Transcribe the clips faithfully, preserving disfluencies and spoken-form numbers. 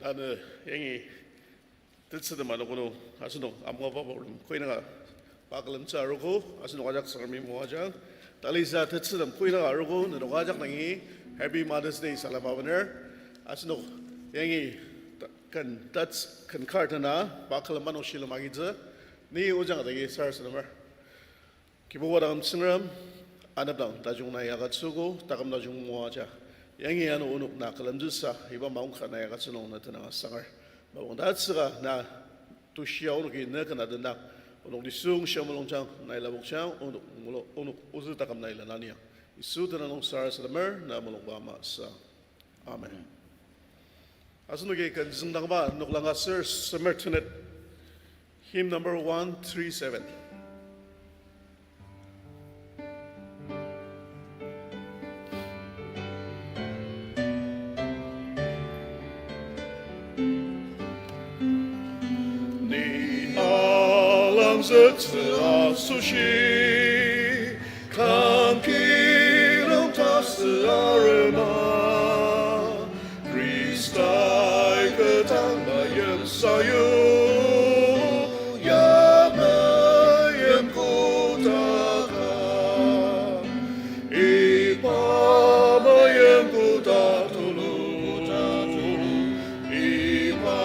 Ano yangi tetsütem anogo nung asenok amungaba problem koinaka pa külemtsü arogo, asenok ajak Tsüngremi moajang. Talisa tetsütem koinaka arogo, nenok ajak dangi Happy Mother's Day salem abener. Asenok yangi ta-, ken tats, ken kar tena pa külem ano shilem agitsü, ni ojang dagi sarasademer. Kibuba dang Tsüngrem, anepdang tajung nai agütsüogo, taküm tajung moaja. Yangi ano onok na külemtsüsa, iba maongka nai agütsü nung na tenüng asangar. Mapang tatsüka na tushia onoki ne kena tendang, onok nisung shia mulungjang, nai lapokjang, onok mulo-, onok ozü taküm nai lena niang. Yisu tenüng nung sarasademer, na mulungba ama sang. Amen. Asenoki ken züngdangba noklang aser semer tenet. Hymn number one three seven. Ni alangzüktsü asoshi, kang kilung tasü arema, Khristai ketang mayim sayu, ya mayim kotaka. Iba mayim koda tulu, iba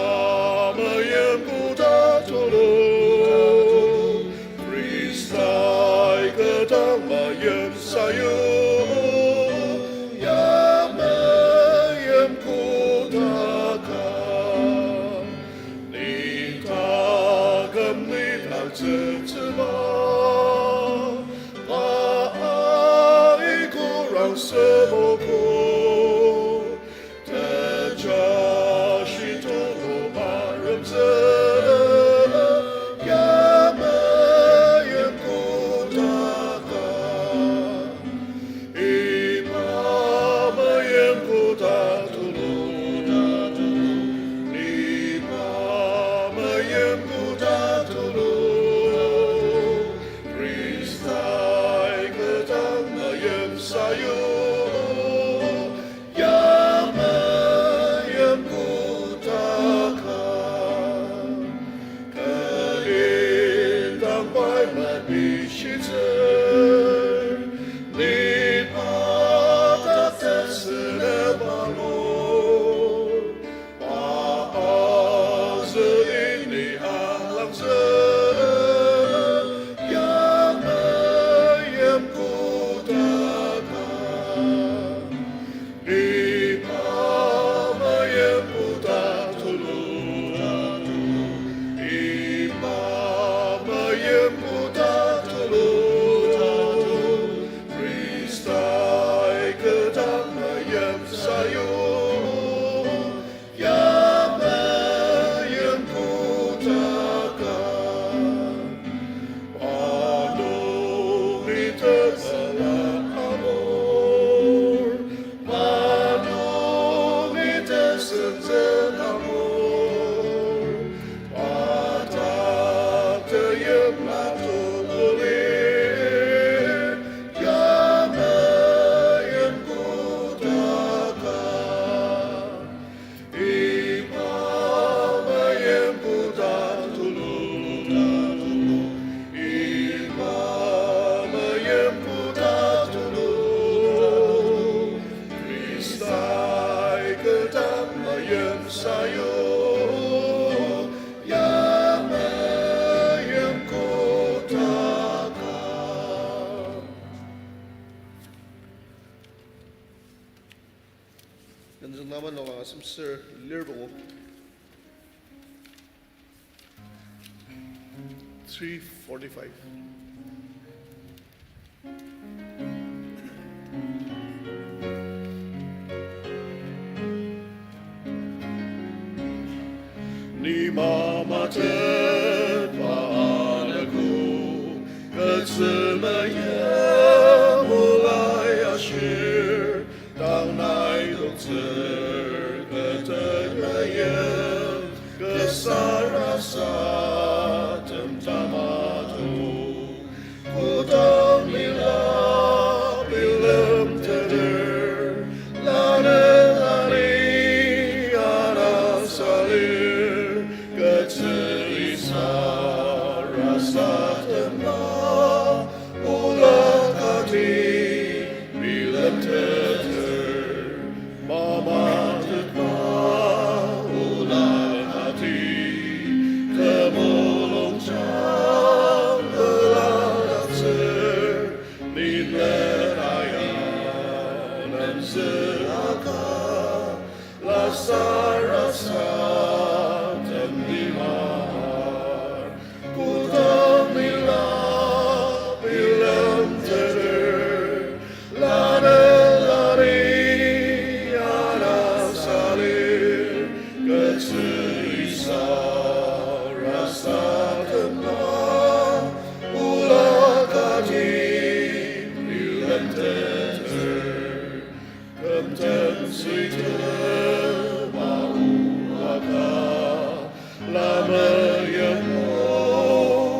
mayim koda tulu, Khristai ketang mayim sayu, ya mayim kotaka. Ni taküm ni taktsütsüba, pa aiko rang semogo, teja shitulu maremtsü, ya mayim kotaka. Iba mayim koda tulu, iba mayim koda tulu, Khristai ketang mayim sayu, ya mayim kotaka. Kü indang pai mepishitsü, ni pa ta tesüneba nung, pa azü ini alangzü, ya mayim kotaka. Iba mayim koda tulu, iba mayim koda tulu, Khristai ketang mayim sayu, ya mayim kotaka. Manung ite bala amor, manung ite sense amor, atak te yem la tulu li, ya mayim kotaka. Iba mayim koda tulu, iba mayim koda tulu, Khristai ketang mayim sayu, ya mayim kotaka. Yanzüng naman nung asem ser lir pungu. Three forty-five. Ni mamatet pa anogo, kü tzü meyim mulai ashir, tang nai doktsür kü temeyim, kü sarasadem tamatu. Kodang lila bilemteter, lanelani ana sa sarasadem limar, kodang lila bilemteter, lanelari ana salir, ketsü isa rasadema, ola kati bilemteter. Kümtem süitema oaka, lameyengo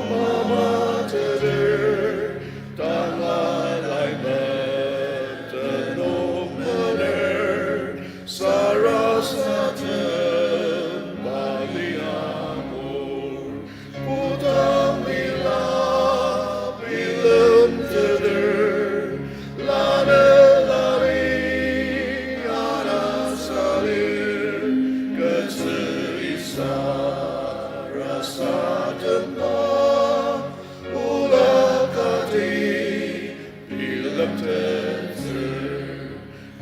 mamateter, tanga laimeten nung mener, sarasadem bali amur. Kodang lila bilemteter, lanelari ana salir, ketsü isa rasadema, ola kati bilemteter.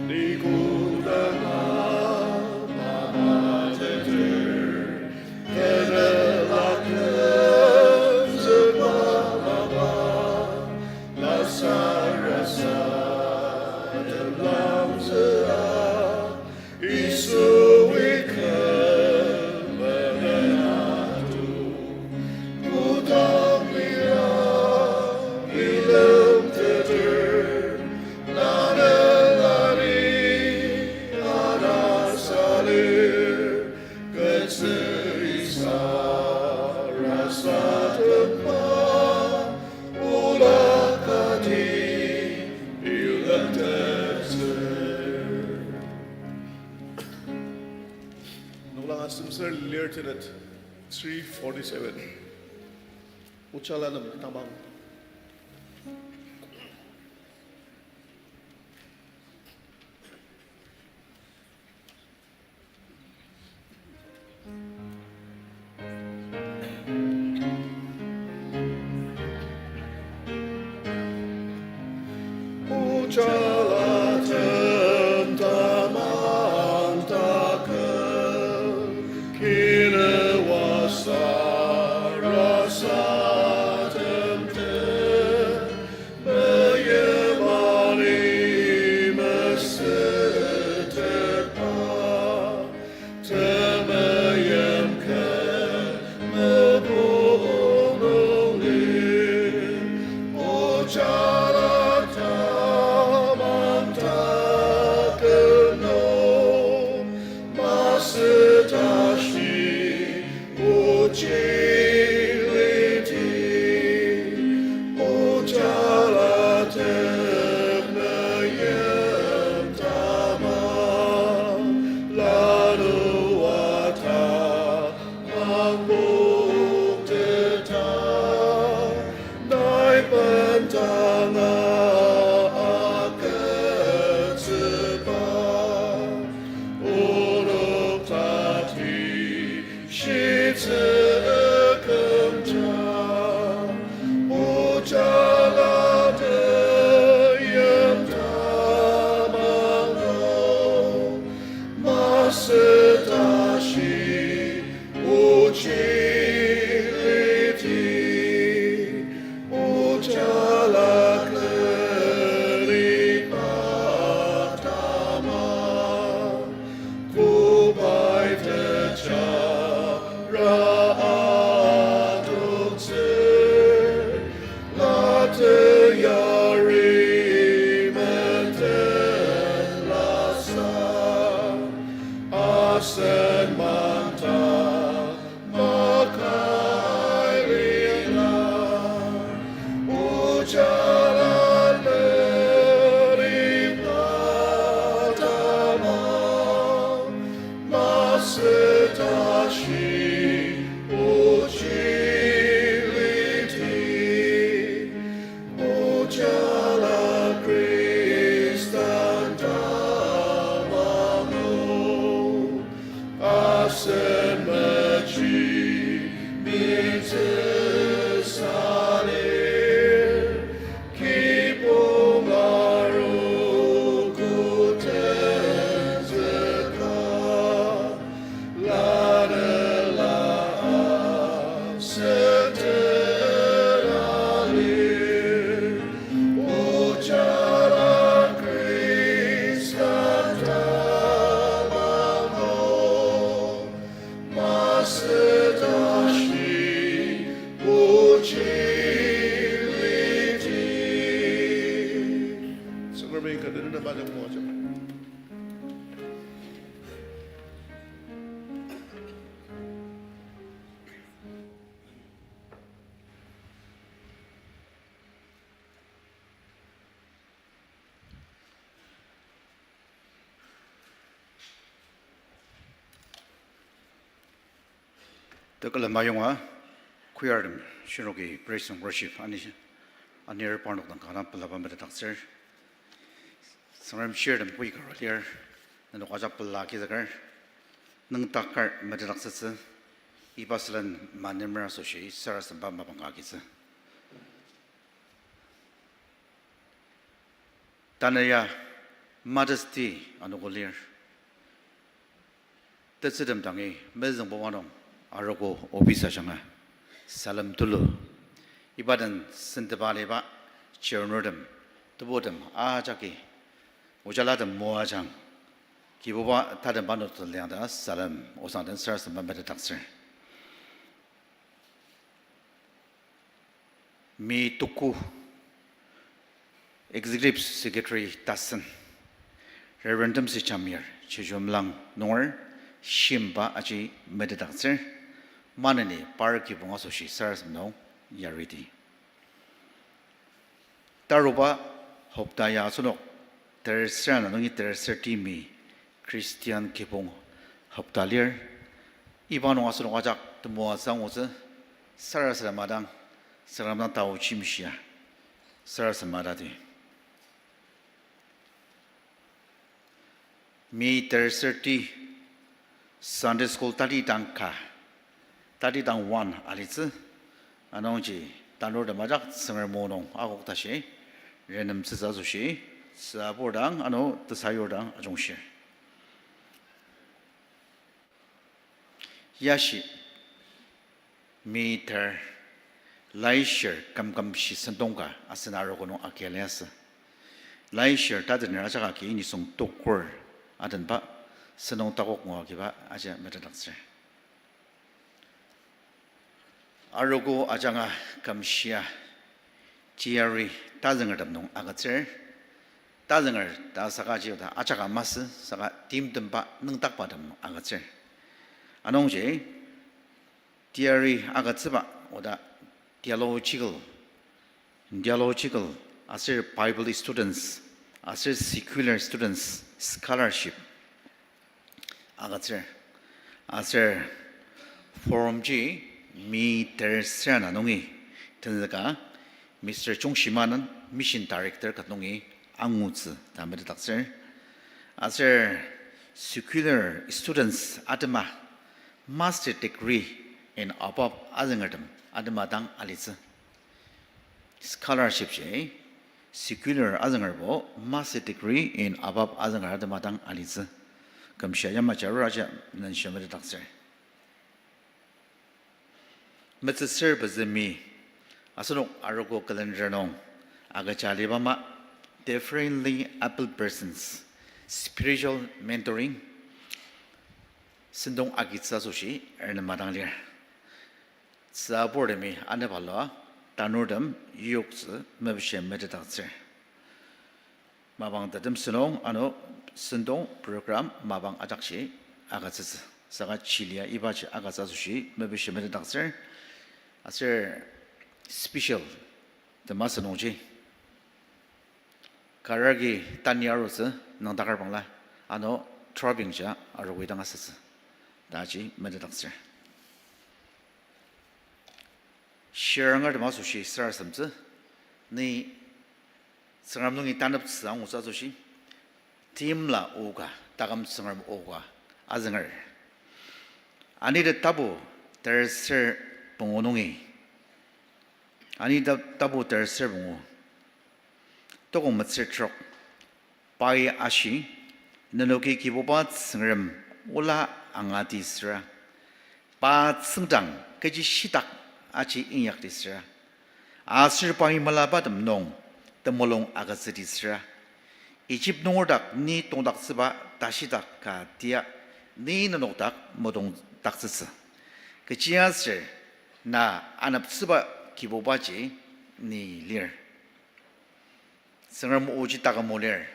Ni kodanga mamateter, kenelaken züba mapa, la sarasadem langzüa, Yisui kü menen atu. Kodang lila bilemteter, lanelari ana salir, ketsü isa rasadema, ola kati bilemteter. Nunglang asem ser lir tenet three forty-seven. Ojala nem tamang. Ojalatem tamang taküm, kinuasa rasatem te, meimani mesütetba. Temeim kü mepung nungli, ojala tamang taküm nung, masü tashi ochi liti, ojala temeim tamang, lanua tamang pungteta, nai bendanga agütsüba, onok tati shitsü kümja, ojala temeim tamang nung, masü tashi ochi liti, ojala kü liba tamang, kobai techara adoktsü, la teyari mentelasa, asen manta makai lila, ojala leriba tamang, masü tashi ochi liti, ojala Khristan tamang nung, asen mechi mitsü salir, kibong arogo tenzüka. Tekülem ayonga, choirtem shinoki praise and worship ani, anir parnok dang kanga pelaba metetdaktsür. Tsüngrem shirtem kü kara lir, nenok ajak pela agizüker, nüngdaker metetdaktsütsü, iba sülen manemer asoshi sarasademba mapang ka agitsü. Tanü ya Mother's Day anogo lir. Tetsürtem dangi mezüngbuba nung arogo office ajanga salem tulu. Iba den sentepa aliba chairnurtem, tebutem ajaki, ojalatem moajang, Kibuba tatemba noktsü liang ta salem osang den sarasademba metetdaktsür. Mi Tuku, Executive Secretary tasen, Reverend Temsi Jamir, Chechumlang nunger, shimba aji metetdaktsür, maneni par kibong asoshi sarasadem nung yariti. Taruba hopta ya asenok tersera na nungi tersera timi Christian kibong hopta lir. Iba nung asenok ajak temoatsü angutsü, sarasadema dang, Tsüngrem dang tao jimshia sarasadema tati. Mi tersera ti Sunday school tatidang ka, tatidang one alitsü, anungji tanurtem ajak Tsüngrem o nung akok tashi, renemtsütsü asoshi, tsübur dang ano tesayur dang ajungshir. Yashi, mi ter, laishir kümkümshi sentong ka asen arogo nung akia liasü. Laishir tatener ajak agi nisung tukur adenba sentong takok ngua agiba aji metetdaktsür. Arogo ajanga kümshia teyari tazüngertem nung agütsür. Tazünger ta saka ji oda ajaka masü saka timtemba nüngdakbatem nung agütsür. Anungji teyari agütsüba oda theological, theological, aser Bible students, aser secular students scholarship agütsür. Aser forum ji mi tersera na nungi tenzüka Mister Chungshimanen mission director ket nungi angutsü ta metetdaktsür. Aser secular students atema master degree and above azüngertem atema dang alitsü. Scholarship ji secular azüngerbo master degree and above azünger atema dang alitsü. Kümshia yamaji arur aji nenshia metetdaktsür. Metsüsür pezü mi, asenok arogo calendar nung agüja aliba ama, differently abled persons, spiritual mentoring, sentong agitsü asoshi ernema dang lir. Tsüburtemi anebalua tanurtem yoktsü mepishi metetdaktsür. Mapang tatem sentong ano sentong program mapang ajakji agütsütsü. Saka chilia ibaji agütsü asoshi mepishi metetdaktsür. Aser special tema sentongji kar agi tani arutsü nüngdaker bangla, ano trapping ja arogo dang asütsü taji metetdaktsür. Shiranger tema asoshi sarasademtsü, ni Tsüngrem nungi taneptsü angutsü asoshi, timla oka, taküm Tsüngrem oka azünger. Anidi tapu terser pungu nungi, ani ta-, tapu terser pungu, tokong metsür trok, pai ashi, nenoki Kibuba Tsüngrem ola angatisüra, pa tsüngdang kechi shitak aji inyaktisüra, aser pai melabatem nung temulung agütsütisüra, Egypt nunger dak ni tongdaktsüba tashidak ka tia ni nenok dak metongdaktsütsü. Kechiaser na aneptsüba Kibubaji ni lir. Tsüngrem oji taküm o lir,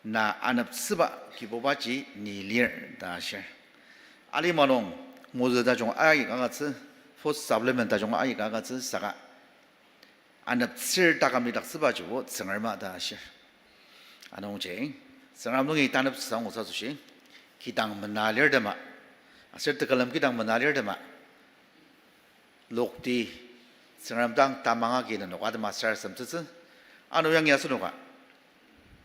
na aneptsüba Kibubaji ni lir ta shir. Alima nung mozü tajung aika agütsü, food supplement tajung aika agütsü saka aneptsür taküm lidaktsübajibo Tsüngrema ta shir. Anungji, Tsüngrem nungi taneptsü angutsü asoshi, kidang mena lir tema, aser tekülem kidang mena lir tema, Lokti, Tsüngrem dang tamang agi nenok atema sarasademtsütsü. Ano yangi asenoka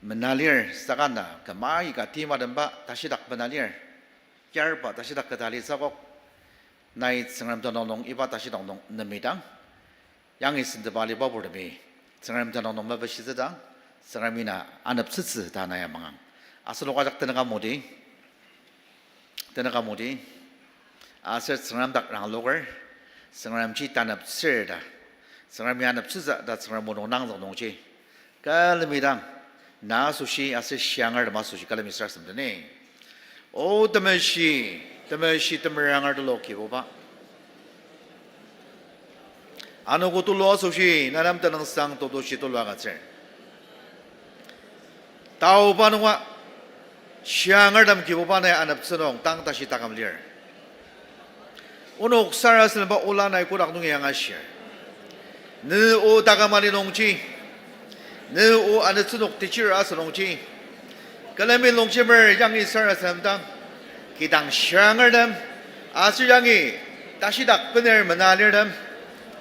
mena lir, saka na kümai ka timatemba tashidak bena lir. Yarba tashidak keta litsü akok. Nai Tsüngrem tenüng nung iba tashidak nung nemidang, yangi sentepa aliba purtemi Tsüngrem tenüng nung mepishitsüdang, Tsüngremi na aneptsütsü ta na ya mangang. Asenok ajak tenüka modi, tenüka modi, aser Tsüngrem dak rangloker, Tsüngremji taneptsür ta, Tsüngremi aneptsütsü ta Tsüngrem o nung nangzük nungji, külemidang, na asoshi aser shiangertem asoshi külemi sarasademdeni. O temeshi, temeshi temeranger tulu Kibuba, anogo tulu asoshi na nem tenüngsang totoshi tulu agütsür. Taoba nunga shiangertem Kibuba nai aneptsü nung tang tashi taküm lir. Onok sarasademba ola nai kotak nungi angashir. Ne o taküm ali nungji, ne o aneptsü nok techir asü nungji, külemi longjemer yangi sarasademdang, kidang shiangertem, aser yangi tashidak bener mena lirtem,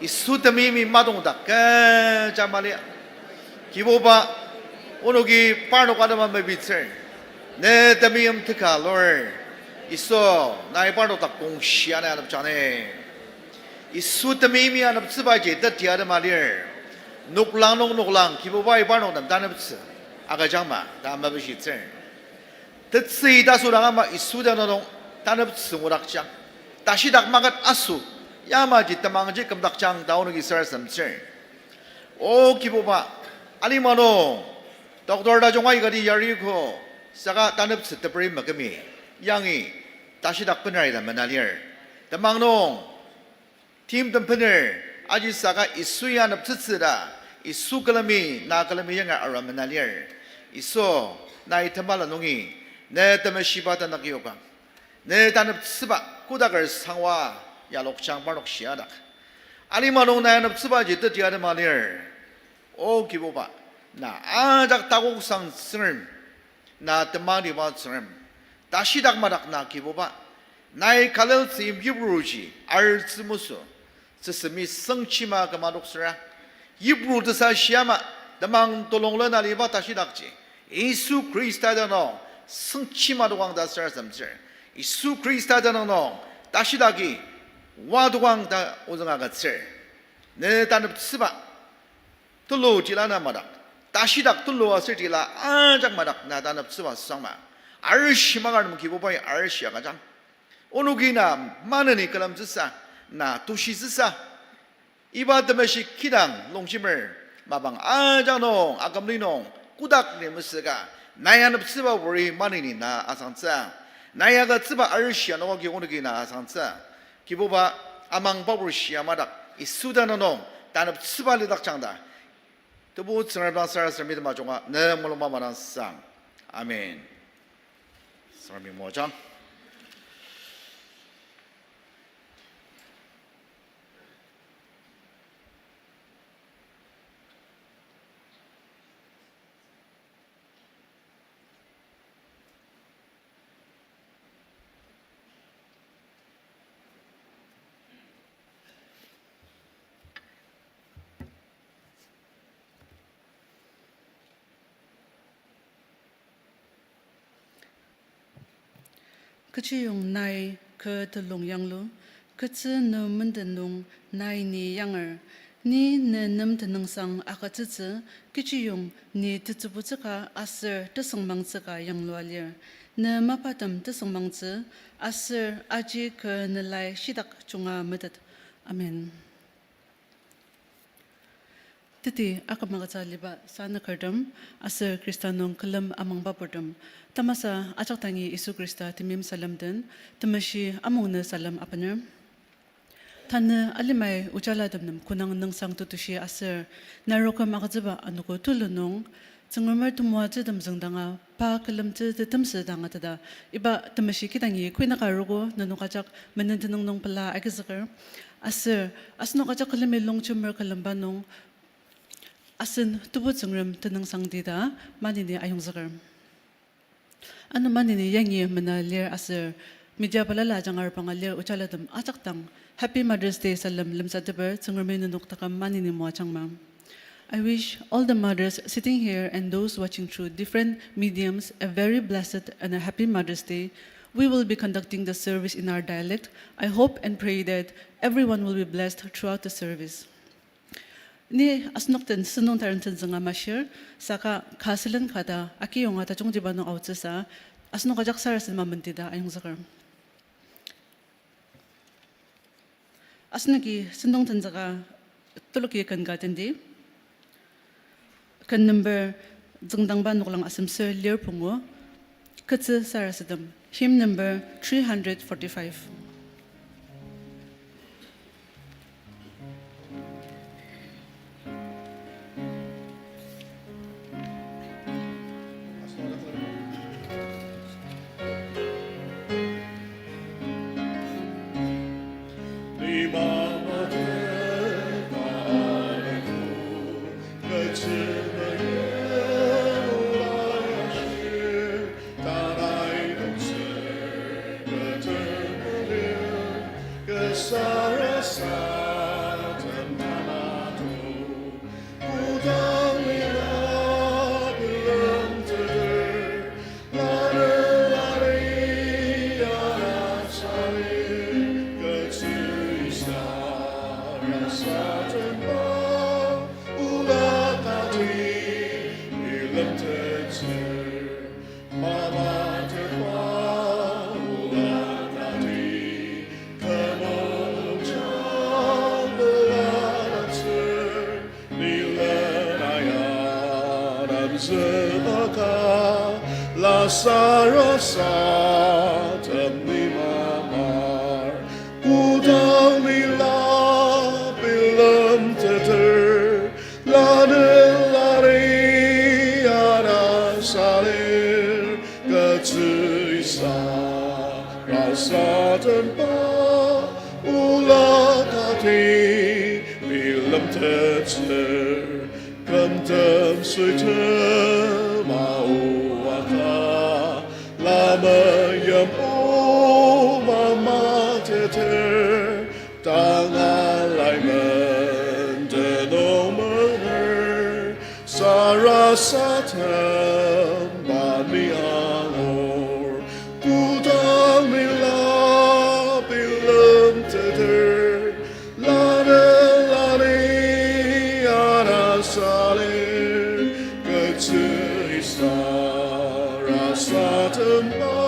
Yisu temeimi madongdak kecha mali. Kibuba, onoki parnok atema mepitsür. Ne temeim teka lur. Yisu, nai parnok dak kongshia nai anepjang ni. Yisu temeimi aneptsübaji teti atema lir. Noklang nung noklang Kibubai parnok nem taneptsü agüjangma ta mepishitsür. Tetsü tasüdang ama Yisu tenüng nung taneptsü ngudakjang. Tashidak maket aso, yamaji temangji kümdakjang ta onoki sarasademtsür. O Kibuba, alima nung doctor tajung aikati yariko, saka taneptsü teperi makümi, yangi tashidak beneri ta mena lir. Temang nung timtem bener, aji saka Yisu ya aneptsütsü ta, Yisu külemi, na külemi yanga arua mena lir. Yisu, nai temela nungi, ne temeshiba tenük yokang. Ne taneptsüba kodaker sangwa yalokjang parnok shiadak. Alima nung nai aneptsübaji teti atema lir. O Kibuba, na ajak takoksang Tsüngrem, na tematiba Tsüngrem, tashidak madak na Kibuba, nai kaleltsü yipruji artsü masü, tsüsemi sengchima küma toksüra, yipru tesa shiama, temang tolong lena liba tashidakji, Yisu Khrista tenüng sengchima tokang ta sarasademtsür. Yisu Khrista tenüng nung tashidaki wa tokang ta ozüng agütsür. Ne taneptsüba tulu tila na madak, tashidak tulu aser tila ajak madak na taneptsüba sangma, arishi makartem Kibubai arishi agüjang. Onoki na maneni külemtsüsa, na tushitsüsa, iba temeshi kidang longjemer mapang ajak nung akümli nung kodak ni mesüka, nai aneptsüba puri maneni na asangtsü, nai agütsüba arishi anogogi onoki na asangtsü. Kibuba, amangba pur shia madak Yisu tenüng nung taneptsüba lidakjang ta, Tebu Tsüngrem dang sarasademtema junga ne mulungba madang sang. Amen. Tsüngremi moajang. Kechiyong nai kü telung yanglu, ketsü ne menden nung nai ni yanger. Ni ne nem tenüngsang agütsütsü, kechiyong ni tetsübutsüka aser tesüngmangtsüka yanglua lir. Ne mapatem tesüngmangtsü, aser aji kü nelai shitak junga metet. Amen. Teti aküm agütsü aliba sanükertem, aser Khrista nung külem amangba purtem, tamasa ajak dangi Yisu Khrista temeim salem den, temeshi amungnü salem apener. Tanü alimai ojalatem nem konang nüngsang tetushi aser, narokem agütsüba anogo tulu nung, Tsüngremer temoatsütem züngdanga pa külemtsü tetemsü dang ateta, iba temeshi kidangi kuinaka arogo nenok ajak menen tenüng nung pela agizüker. Aser asenok ajak külemi longjemer külemba nung asen Tebu Tsüngrem tenüngsangdi ta maneni ayongzüker. Ano maneni yangi mena lir aser Media balala ajangar panga lir oja latem ajak dang Happy Mother's Day salem lemsateper Tsüngremi nenok taküm maneni moajangma. I wish all the mothers sitting here and those watching through different mediums a very blessed and a happy Mother's Day. We will be conducting the service in our dialect. I hope and pray that everyone will be blessed throughout the service. Ni asenok den sentong tarentenzüng amashir, saka ka sülen ka ta akiyonga tajungtiba nung aotsüsa, asenok ajak sarasadema mendita ayongzüker. Asenoki sentong tenzüka tuluki ken ka tendi. Ken number züngdangba noklang asemsür lir pungu. Ketsü sarasadem. Hymn number three hundred forty-five. Lazarus atem ni mamar, kodang ni la bilemteter, lanü lari ara salir, ketsü isa rasa temba ola kati bilemtettsür. Kümtem süitem aoaka, lameyim o mamateter, tanga laimen tenüng mener, sarasadem ba ni angur, kodang ni la bilemteter, lanü lari ara salir, ketsü isa rasa temba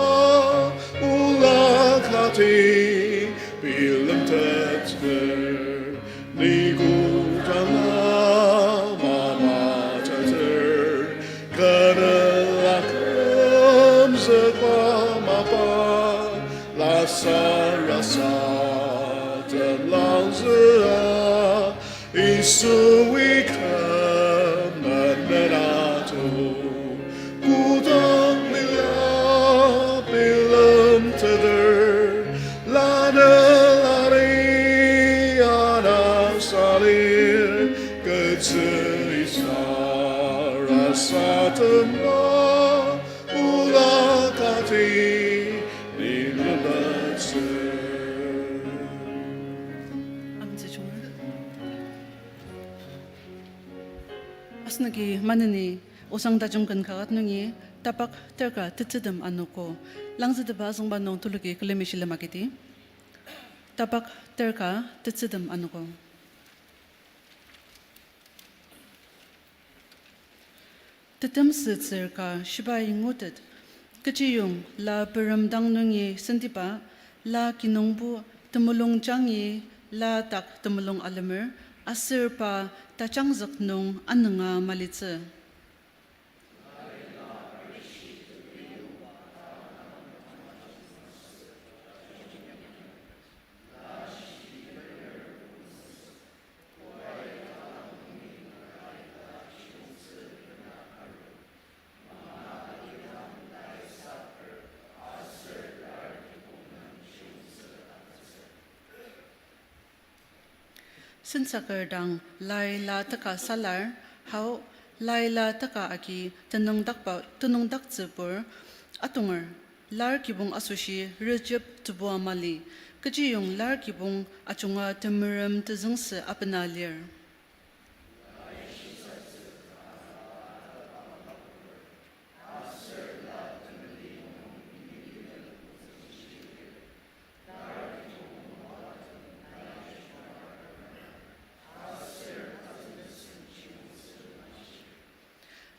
ola kati bilemtettsür. Ni kodanga mamateter, kü nela kümzükba mapa, Lazarus atem langzüa, Yisui küm menen ato, kodang ni la bilemteter, lanü lari ara salir, ketsü isa rasa temba ola kati bilemtettsür. Amtsü chunga. Asenoki maneni osang tajung ken kaket nungi tapak terka tetsütem anogo. Langzütepa azüngba nung tuluki külemi shilem agidi. Tapak terka tetsütem anogo. Tetemsütsür ka shibai ngutet, kechiyong la peremdang nungi sentiba, la kinungbo temulung jangi, la dak temulung alemer, aser pa tajangzük nung anünga malitsü. Sensaker dang lai la teka salar, hao lai la teka agi tenüngdakba, tenüngdaktsübur atonger. Lar kibong asoshi rejep tebua mali, kechiyong lar kibong ajunga temerem tezüngse abena lir.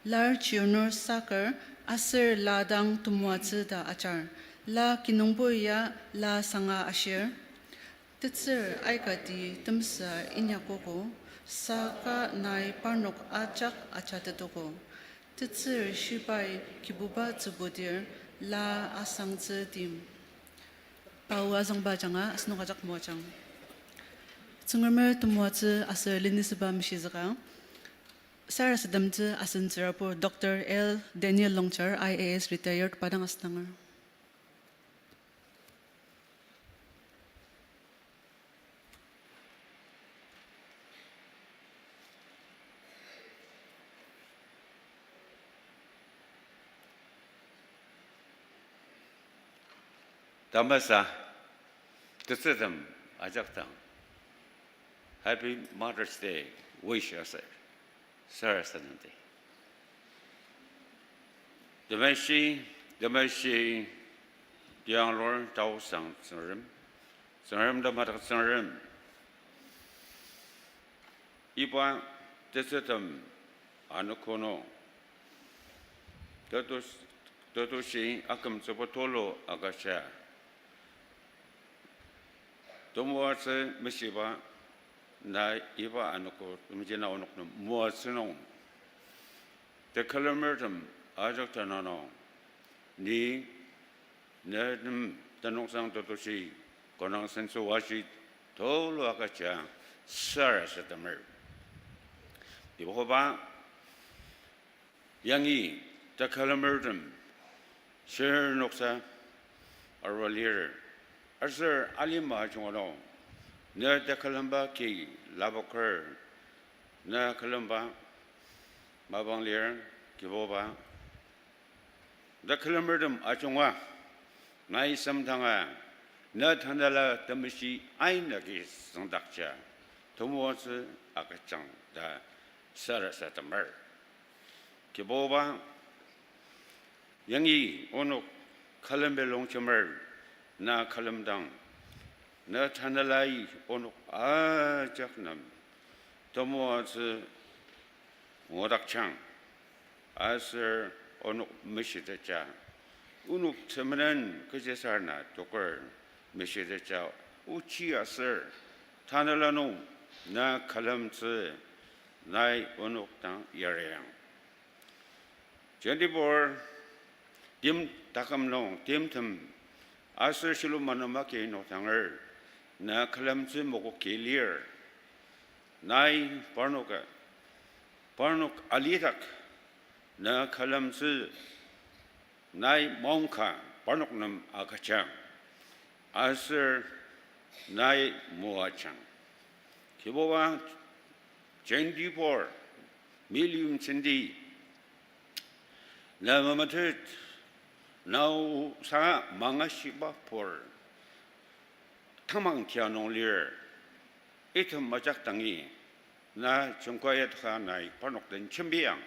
Lar chirnur saker aser la dang temoatsü ta ajar, la kinungpo ya la sanga ashir. Tetsür aikati temsa inyakogo, saka nai parnok ajak ajatetogo. Tetsür shibai Kibuba tsübudir la asangtsü tim. Pao azüngba ajanga asenok ajak moajang. Tsüngremer temoatsü aser lenisüba meshizüka, sarasademtsü asen tsürabur Doctor L Daniel Longchar, I A S retired, pa dang asüngdanger. Tamasa, tetsürtem ajakdang Happy Mother's Day wish aser sarasademdi. Temeshi, temeshi, tianglur taosang Tsüngrem, Tsüngrem tamadak Tsüngrem. Iba tetsürtem anogo nung tetu, tetushi akümtsüba tulu agüja temoatsü meshiba, na iba anogo temejina onok nem moatsü nung tekülemertem ajak tananung, ni ne nem tenüngsang tetushi konang senso ashi tulu agüja sarasademer. Kibuba, yangi tekülemertem shirnoksa arua lir, aser alima ajunga nung ne tekülemba ki lapoker, ne külemba mapang lir, Kibuba. Tekülemertem ajunga nai semdanga, ne Tanela Temeshi aina agi süngdakja temoatsü agüjang ta sarasademer. Kibuba, yangi onok külembi longjemer na külemdang, ne Tanelai onok ajak nem temoatsü ngudakjang, aser onok meshiteta, onok temenen kechisarena toker meshiteta, ochi aser Tanela nung na külemtsü nai onok dang yariang. Jentibur, tim taküm nung timtem aser shilem manema ki nokdanger, na külemtsü mokoki lir. Nai parnoka, parnok alidak na külemtsü, nai maongka parnok nem agüjang, aser nai moajang. Kibuba, jentibur, million jenti na memetet, na o sa mangashiba pur tamang tia nung lir, item ajak dangi na jungka yataka nai parnok den jembiang,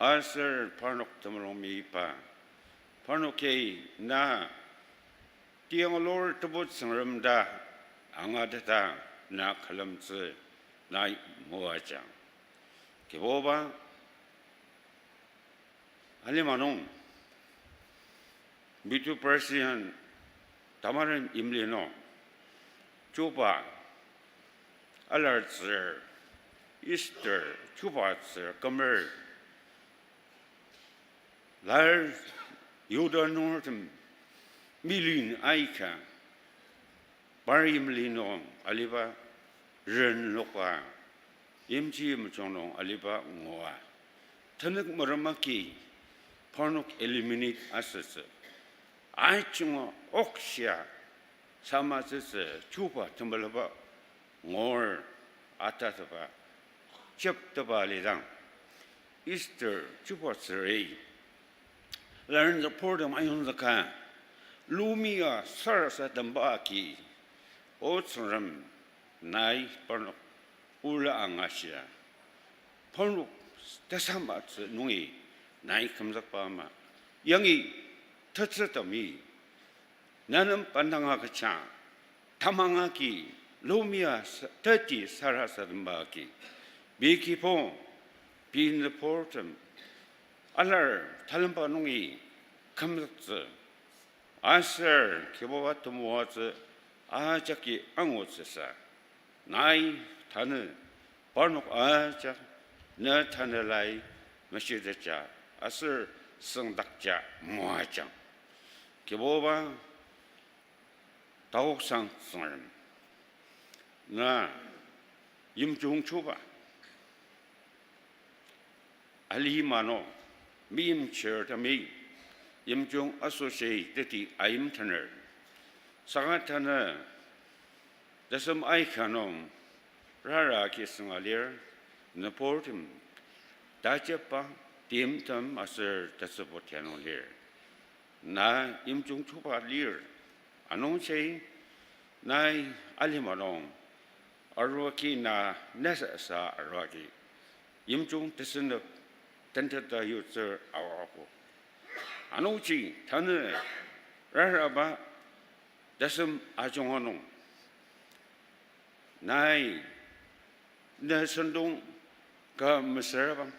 aser parnok temulung meyipa, parnoki na tianglur tebu Tsüngrem ta angateta na külemtsü nai moajang. Kibuba, alima nung, Medo-Persian tamaren yimli nung, chuba alartsür, Esther chuba tsür kümer, lar Yihuda nungertem million aika par yimli nung aliba renloka, yimji yimjung nung aliba ngua, tenük merema ki parnok eliminate asütsü, ajunga okshia samatsütsü chuba temelaba ngur atateba, jepteba alidang, Esther chuba tsüri laren züpurtem ayongzüka, lumia sarasademba agi, O Tsüngrem, nai parnok ola angashia, parnok tesamatsü nungi nai kümzükba ama, yangi tetsü temi, nanem bendanga kecha, tamang agi, lumia sa-, teti sarasademba agi, pei kibong, pei nüburtem, alar talemba nungi kümzüktsü, aser Kibuba temoatsü ajaki angutsüsa, nai tanü parnok ajak ne tanelai meshiteja aser süngdakja moajang. Kibuba, taoksang Tsüngrem, na yimjung chuba alima nung meimchirtemi yimjung asoshi teti ayimtener. Saka tanü tesem aika nung rara agi sünga lir, nüburtem tajepa timtem aser tesübo tia nung lir. Na yimjung chuba lir, anungji nai alima nung aruagi na nesasa aruagi yimjung tesünep tenteta yutsür aogo. Anungji tanü raraba tesem ajunga nung nai ne sentong ka mesüra bang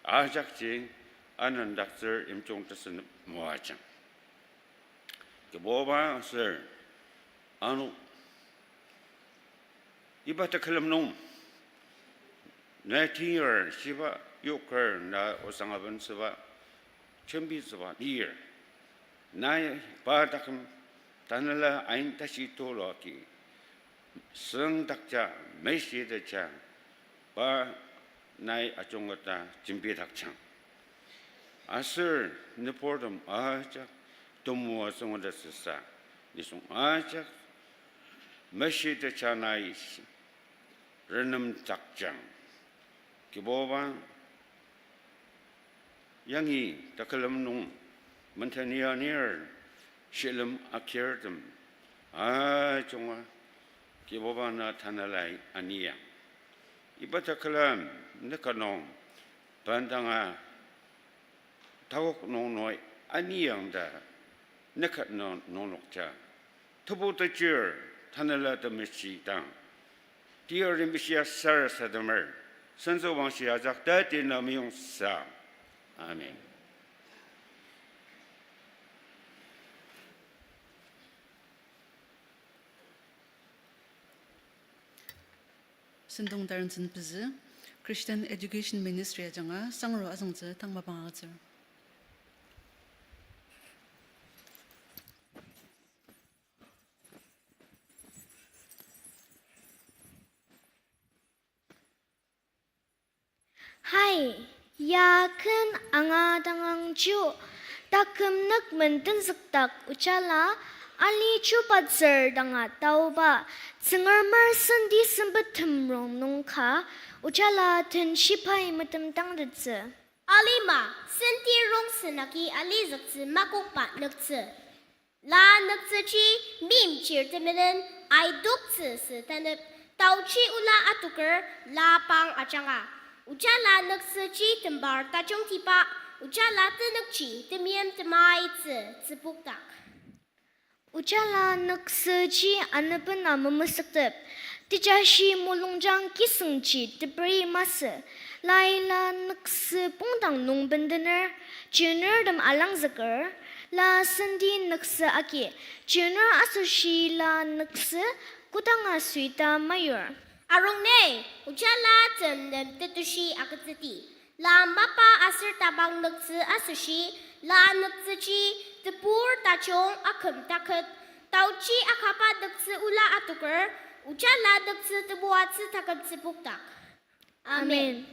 ajakji anendaktsür yimjung tesünep moajang. Kibuba aser ano iba tekülem nung na tiyar shiba yoker na osang abentsüba jembitsüba lir. Nai pa taküm tanela ain tashi tulu agi süngdakja, meshiteja, pa nai ajungketa jembidakjang. Aser nüburtem ajak temoatsü ngudasüsa, nisung ajak meshiteja nai renemdakjang. Kibuba, yangi tekülem nung menteni anir shilem akirtem ajunga Kibuba na tanelai aniang. Iba tekülem nüka nung bendanga takok nung nai aniang ta nüka nung nunglokja tebu tejir tanela temeshi dang tiyar meshia sarasademer, sentsü wangshi ajak teti na meyongsa. Amen. Sentong Tarentsün pezü, Christian Education Ministry ajanga sangro azüngtsü tang mapang agütsür. Hai, ya ken anga dangang ju, taküm nükmen tenzükdak ojala, ali chubatsür danga taoba, Tsüngremer senti sempet temrong nung ka, ojala den shibai metemdangtettsü. Alima, senti rongsen agi alizüktsü makokba nüktsü. La nüktsüji meimchir temenen aidoktsü sü tanep, taochi ola atoker la pang ajanga. Ojala nüktsüji tembar tajungtiba, ojala tenükji temeim temaitsü tsübokdak. Ojala nüktsüji anepena memesüktep, tejashi mulungjang kisüngji teperi masü, laila nüktsü pongdang nung bendener, chiner tem alangzüker, la senti nüktsü agi, chiner asoshi la nüktsü kodanga suita mayur. Arungne, ojala tem nem tetushi agütsüdi. La mapa aser tabang nüktsü asoshi, la nüktsüji tebur tajung aküm taket, taochi akaba nüktsü ola atoker, ojala nüktsü temoatsü taket tsübokdak. Amen.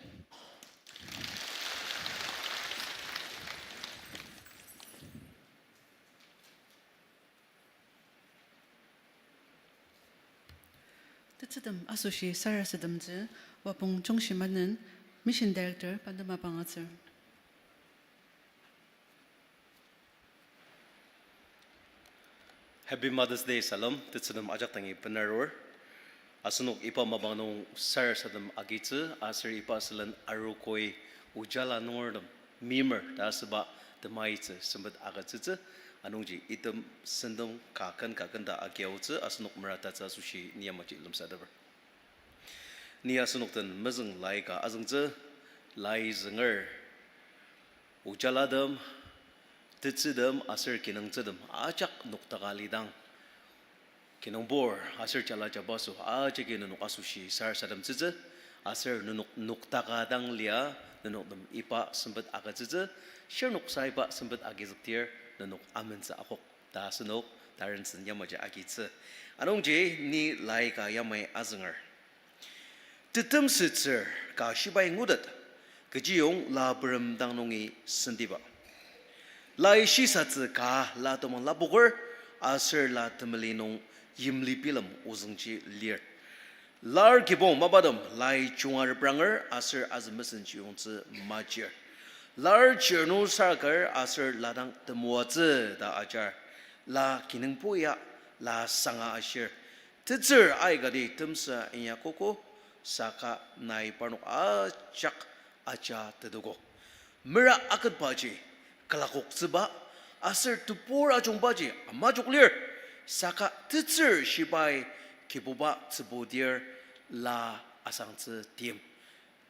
Tetsütem asoshi sarasademtsü, Wapong Chongshi Manen, Mission Director, pa nem mapang agütsür. Happy Mother's Day salem, tetsütem ajak dangi benarur. Asenok iba mapang nung sarasadem agitsü, aser iba sülen arogoi Ojala nungertem meimer ta asüba temaitsü sempet agütsütsü, anungji item sentong kaken kaken ta agiaotsü asenok meratatsü asoshi ni yamaji lemsateper. Ni asenok den mezüng lai ka azüngtsü, lai zünger, Ojalatem, tetsütem aser kinungtsütem ajak noktaka lidang, kinungbur aser jala jabaso ajaki nenok asoshi sarasademtsütsü, aser nenok noktaka dang lia nenok nem iba sempet agütsütsü, shirnok saiba sempet agizüktir nenok amentsü akok ta asenok tarensen yamaji agitsü. Anungji ni lai ka yamai azünger. Tetemsütsür ka shibai ngutet, kechiyong la peremdang nungi sentiba. Lai shisatsü ka la temang lapoker, aser la temeli nung yimli bilem ozüngji lir. Lar kibong mapatem lai junga repranger aser azü mesenji yongtsü majir. Lar chirnur saraker aser la dang temoatsü ta ajar. La kinungpo ya la sanga ashir. Tetsür aikati temsü inyakogo, saka nai parnok ajak aja tetuko. Mera aketbaji külakoktsüba, aser tebur ajungbaji amajok lir, saka tetsür shibai Kibuba tsübudir la asangtsü tim.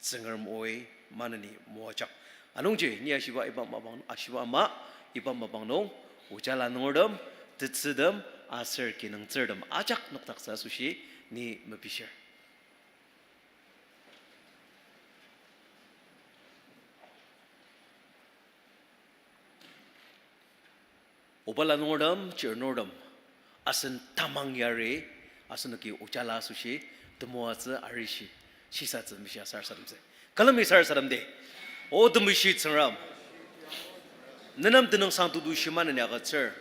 Tsüngrem oi maneni moajak. Anungji ni ashiba iba mapang, ashiba ama iba mapang nung Ojala nungertem, tetsütem aser kinungtsürtem ajak noktaktsü asoshi ni mepishir. Obala nungertem, chirnurtem, asen tamang yari, asenoki Ojala asoshi temoatsü arishi shisatsü mishia sarasademtsü. Külemi sarasademdi. O temeshi Tsüngrem, nenem tenüngsang tutu shimaneni agütsür.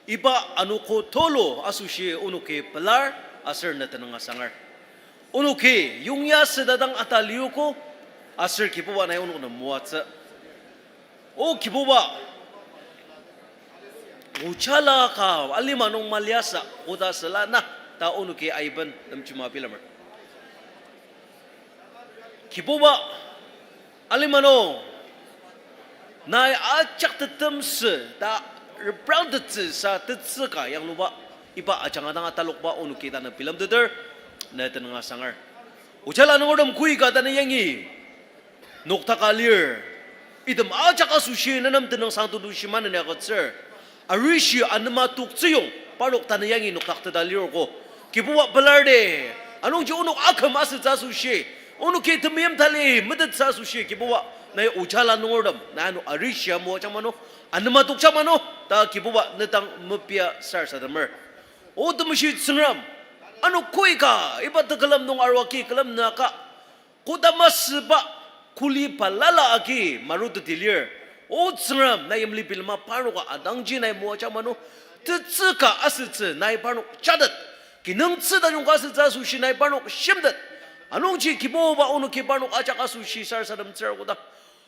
Iba anogo tulu asoshi onoki pelar aser ne tenüng asanger. Onoki yongya südadang ataliogo aser Kibuba nai onok nem moatsü. O Kibuba, Ojala ka alima nung maliasa koda süla na ta onoki aiben lemjima bilemer. Kibuba, alima nung nai ajak tetemsü ta reprangtettsüsa tetsü ka yangluba, iba ajanga dang atalokba onoki tanü bilemteter, ne tenüng asanger. Ojala nungertem koika tanü yangi noktaka lir. Item ajak asoshi nenem tenüngsang tutu shimaneni agütsür. Arishi anema toktsüyong parnok tanü yangi noktakteta lirko. Kibuba pelar de. Anungji onok aküm asütsü asoshi, onoki temeim tali metettsü asoshi Kibuba nai Ojala nungertem nai ano arishi amoajang mano, anema tokjang mano ta Kibuba ne dang mepia sarasademer. O temeshi Tsüngrem, ano koika iba tekülem nung arua ki külem naka koda masüba kuli balala agi maruteti lir. O Tsüngrem, nai yimli bilema parnoka adangji nai moajang mano, tetsü ka asütsü nai parnok jatet, kinungtsü tajung ka asütsü asoshi nai parnok shimtet. Anungji Kibuba onoki parnok ajak asoshi sarasademtsür koda.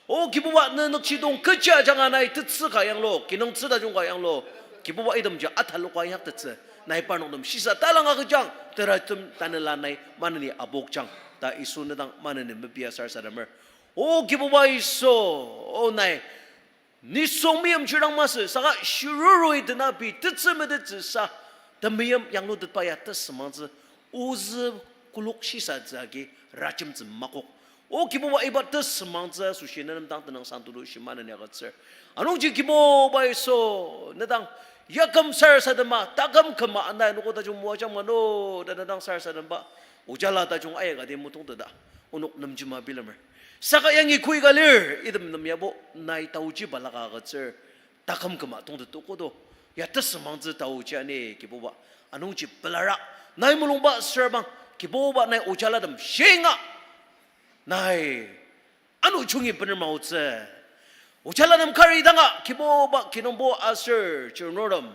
O Kibuba, ne nükjidong kechi ajanga nai tetsü ka yanglu, kinungtsü tajung ka yanglu, Kibuba itemji ataloka inyaktettsü nai parnok nem shisa talanga kejang, teratem tanela nai maneni apokjang ta Yisu ne dang maneni mepia sarasademer. O Kibuba Yisu, o nai nisung meimchir dang masü saka shirurui tena pei tetsü metettsüsa temeim yanglutetba ya tesümangtsü, ozü kolok shisatsü agi rajemtsü makok. O Kibuba, iba tesümangtsü asoshi nenem dang tenüngsang tutu shimaneni agütsür. Anungji Kibuba Yisu, ne dang yaküm sarasadema, taküm küma anai anogo tajung moajang mano ta ne dang sarasademba Ojala tajung ayakati mutongteta onok nemjima bilemer. Saka yangi koika lir, item nem yabo nai taoji balaka agütsür. Taküm küma tongtetokodo, ya tesümangtsü taoji ani Kibuba. Anungji pelara, nai mulungba sürabang, Kibuba nai Ojalatem shinga, nai ano jungi bener maotsü. Ojalatem kari danga Kibuba kinungpo aser chirnurtem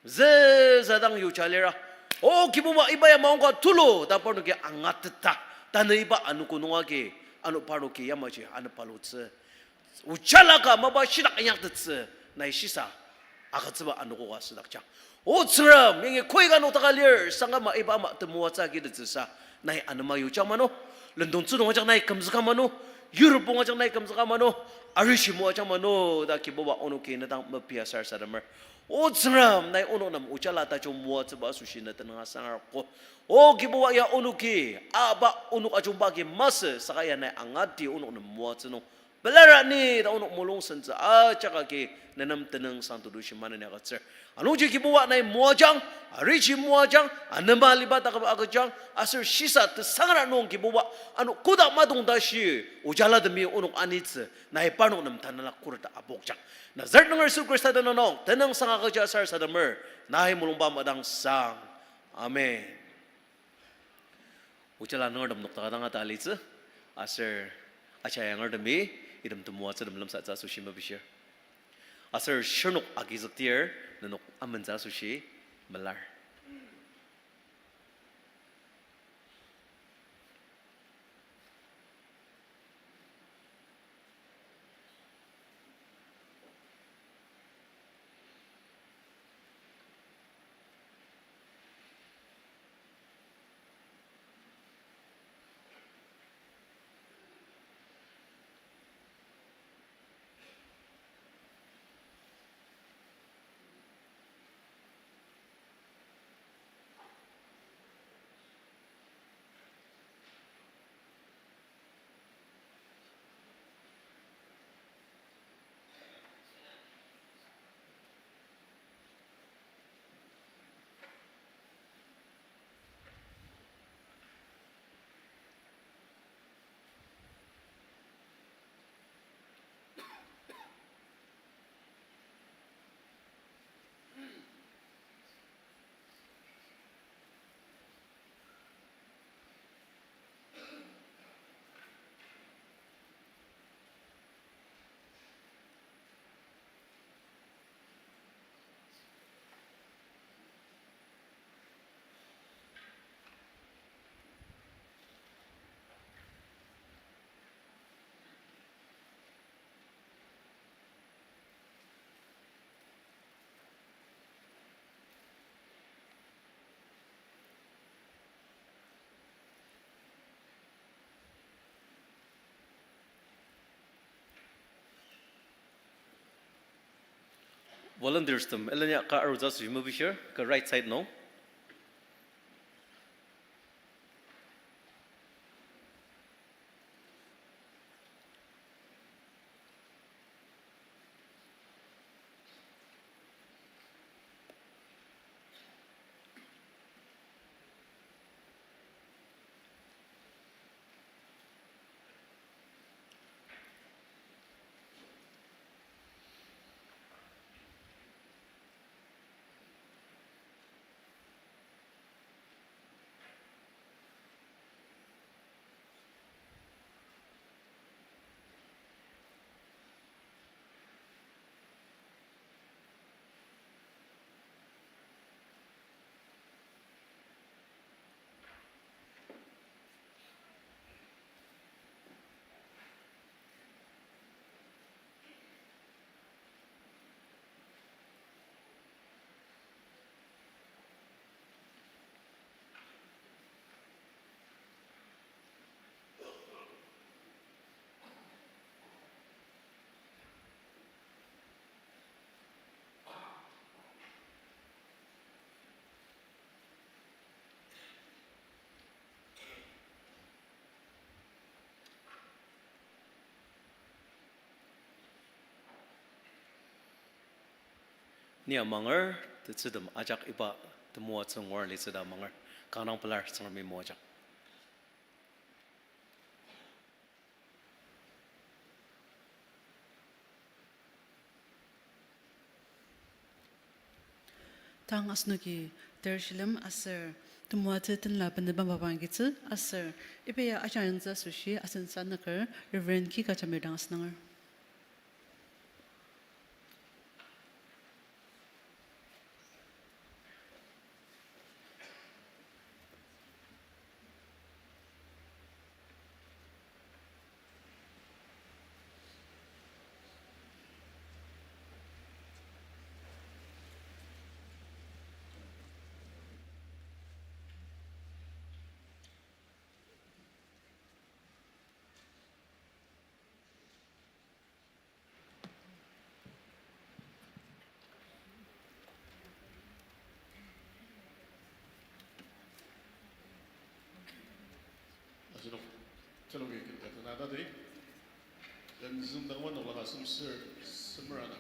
züzadang yuja lira. O Kibuba, iba ya maongka tulu ta parnoki angateta, tanü iba anogo nung agi ano parnoki yamaji ano palutsü. Ojala ka mapa shitak inyaktettsü nai shisa agütsüba anogo ka südakjang. O Tsüngrem, yangi koi ka nokdaka lir, sangkama iba ama temoatsü agitettsüsa, nai anema yojang mano, lendong tsünung ajak nai kümzüka mano, yurupong ajak nai kümzüka mano, arishi moajang mano, ta Kibuba onoki ne dang mepia sarasademer. O Tsüngrem, nai onok nem ojala tajung moatsüba asoshi ne tenüng asangar ko. O Kibuba ya onoki, aba onok ajungba agi masü, saka ya nai angati onok nem moatsü nung pelar ni ta onok mulung sentsü ajak agi nenem tenüng sangtudu shimaneni agütsür. Anungji Kibuba nai moajang, arishi moajang, anema liba takaba agüjang, aser shisa tesangra nung Kibuba, ano koda madong tashi, ojalatemi onok anitsü, nai parnok nem tanela kurta apokjang. Nazaret nunger Yisu Khrista tenüng nung, tenüng sang agüja sarasademer, nai mulungba madang sang. Amen. Ojala nungertem nokdaka dang ata alitsü, aser ajayangertemi item temoatsütem lemsatsü asoshi mepishir. Aser shirnok agizüktir nenok amentsü asoshi melar. Volunteers tem, elenya ka arutsü asoshi mepishir, ka right side nung. Ni amanger, tetsütem ajak iba temoatsü ngua litsü ta amanger, kanga pelar Tsüngremi moajang. Tang asenoki ter shilem aser temoatsü tenla beneba mapang agitsü aser iba ya ajak yangtsü asoshi asen sanüker Reverend Kika Jamir dang asünger. Taloki kenta tena tadi. Tenzüng dangwa nokla ka semser semer ana.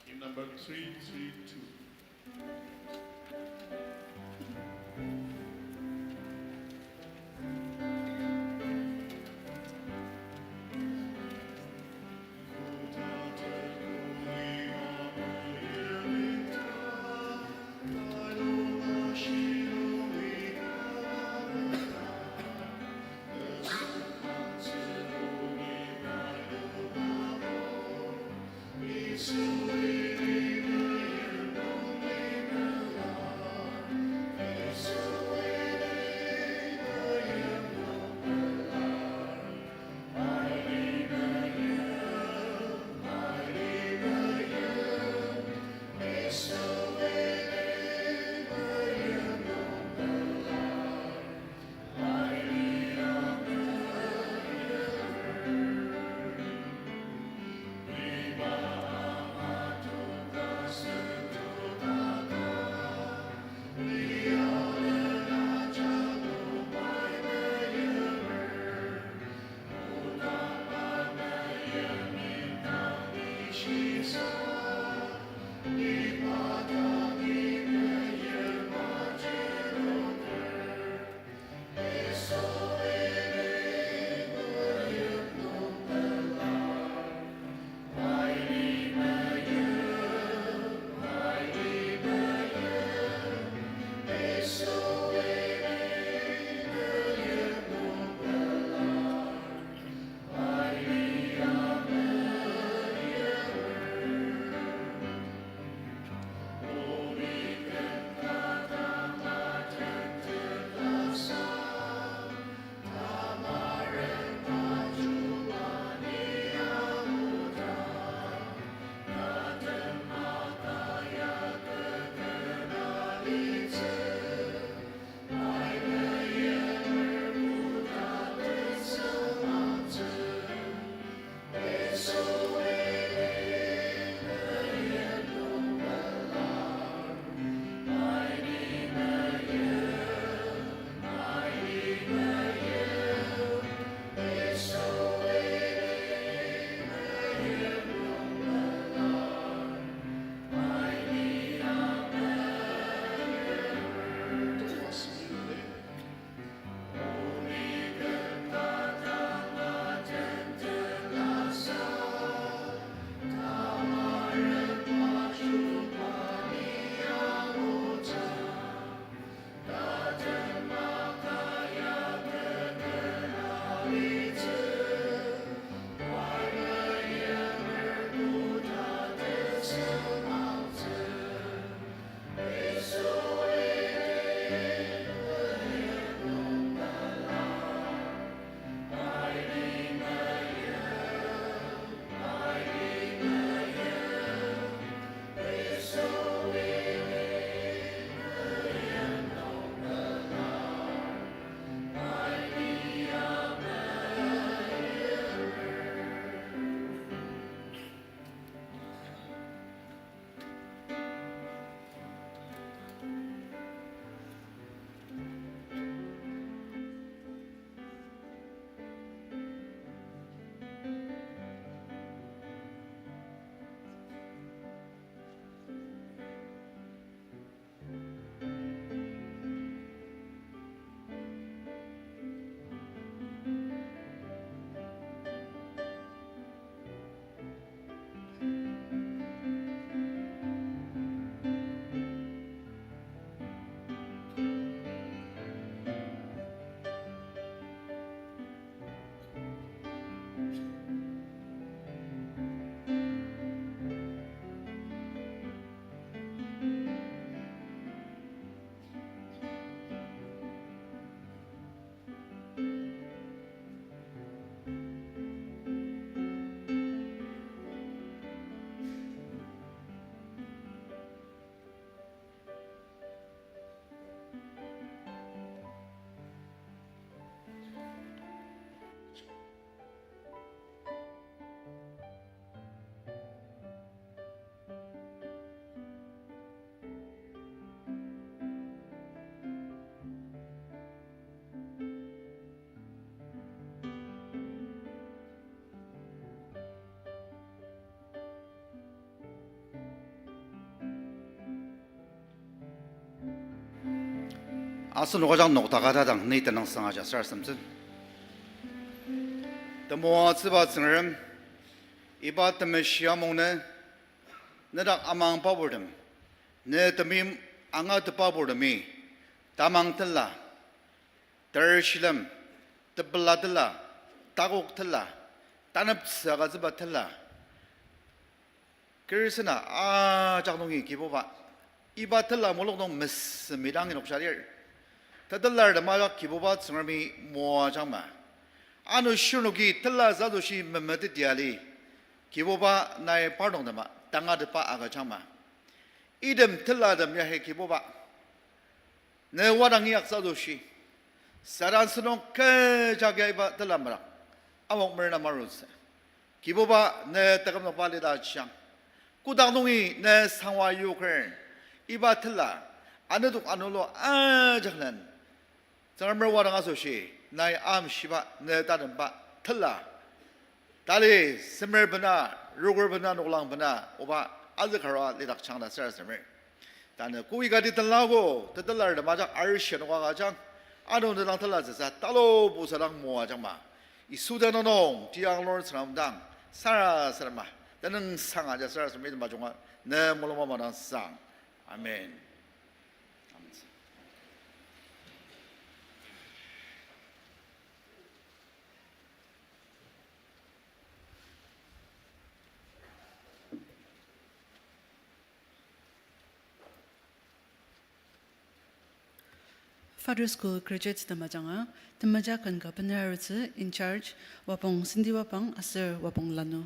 Hymn number three three two. Asenok ajak nokdaka tadang ni tenüngsang aja sarasademtsü. Temoatsüba Tsüngrem, iba temeshi amungnü, nedak amang paburtem, ne temeim angatepa purtemi, tamang tela, ter shilem, tepela tela, takok tela, taneptsü agütsüba tela, Kerisena ajak nungi Kibuba, iba tela mulok nung mesemi dang inokja lir. Tetelartem ajak Kibuba Tsüngremi moajangma. Ano shirnoki tela asoshi memeteti ali, Kibuba nai parnok tema tangatetba agüjangma. Item telatem yahi Kibuba, ne wadang inyaktsü asoshi, Satan sentong kecha ka iba tela madak amok merena marutsü. Kibuba ne taküm nokba lita ajang, kotak nungi ne sangwa yoker, iba tela anedok anulu ajak len Tsüngremer wadang asoshi, nai amshiba ne tatemba tela, tali semer bena, rokür bena, noklang bena, oba azükarua lidakjang ta sarasademer. Tanü kü ikati tenlago, tetelartem ajak arishi anoka agüjang, ano ne dang telatsüsa talubusadang moajangma. Yisu tenüng nung tiang lur Tsüngrem dang sarasadema, tenüngsang aja sarasadema, item ajunga ne mulungba madang sang. Amen. Father School graduates tem ajanga, temeja ken ka bener arutsü in charge, Wapong Cindy Wapang aser Wapong Lanu.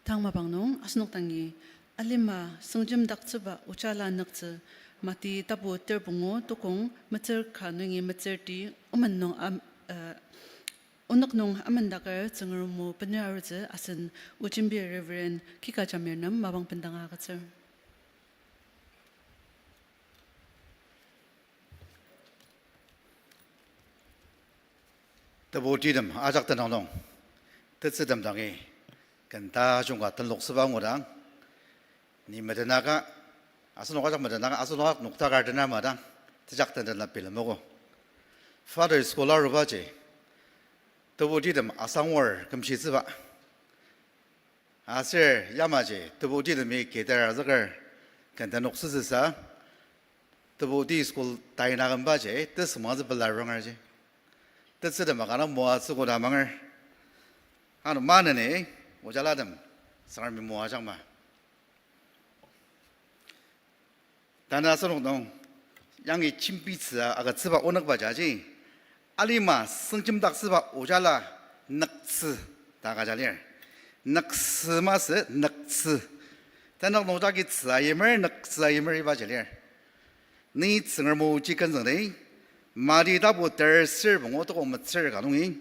Tang mapang nung asenok dangi alima sengjemdaktsüba ojala nüktsü, Mati tapu ter pungu tukong metsür ka nungi metsür ti omen nung am-, uh, onük nung amendaker Tsüngrem o bener arutsü asen Ojembi Reverend Kika Jamir nem mapang bendanga agütsür. Tebu titem ajak tenüng nung, tetsütem dangi, ken tajung ka tenlok süba ngudang, ni metenaka, asenok ajak metenaka, asenok ajak noktakar tena madang, tejak tentena bilemogo. Father school arubaji, tebu titem asangwar kümshitsüba. Aser yamaji tebu titemi kidar azüker ken tenlok sütsüsa, tebu ti school taina kümbaji tesüngmangtsü pela rongerji. Tetsütem akana moatsü koda manger. Ano maneni, ojalatem, Tsüngremi moajangma. Tanü asenok nung, yangi jembitsü agütsüba onükba jaji, alima sengjemdaktsüba ojala nüktsü ta ka ja lir. Nüktsü masü nüktsü. Tanü nung jagi tsü ayimer, nüktsü ayimer iba ja lir. Ni Tsüngrem oji kenzüng di, Mati tapu ter ser pungu tukong metsür ka nungi,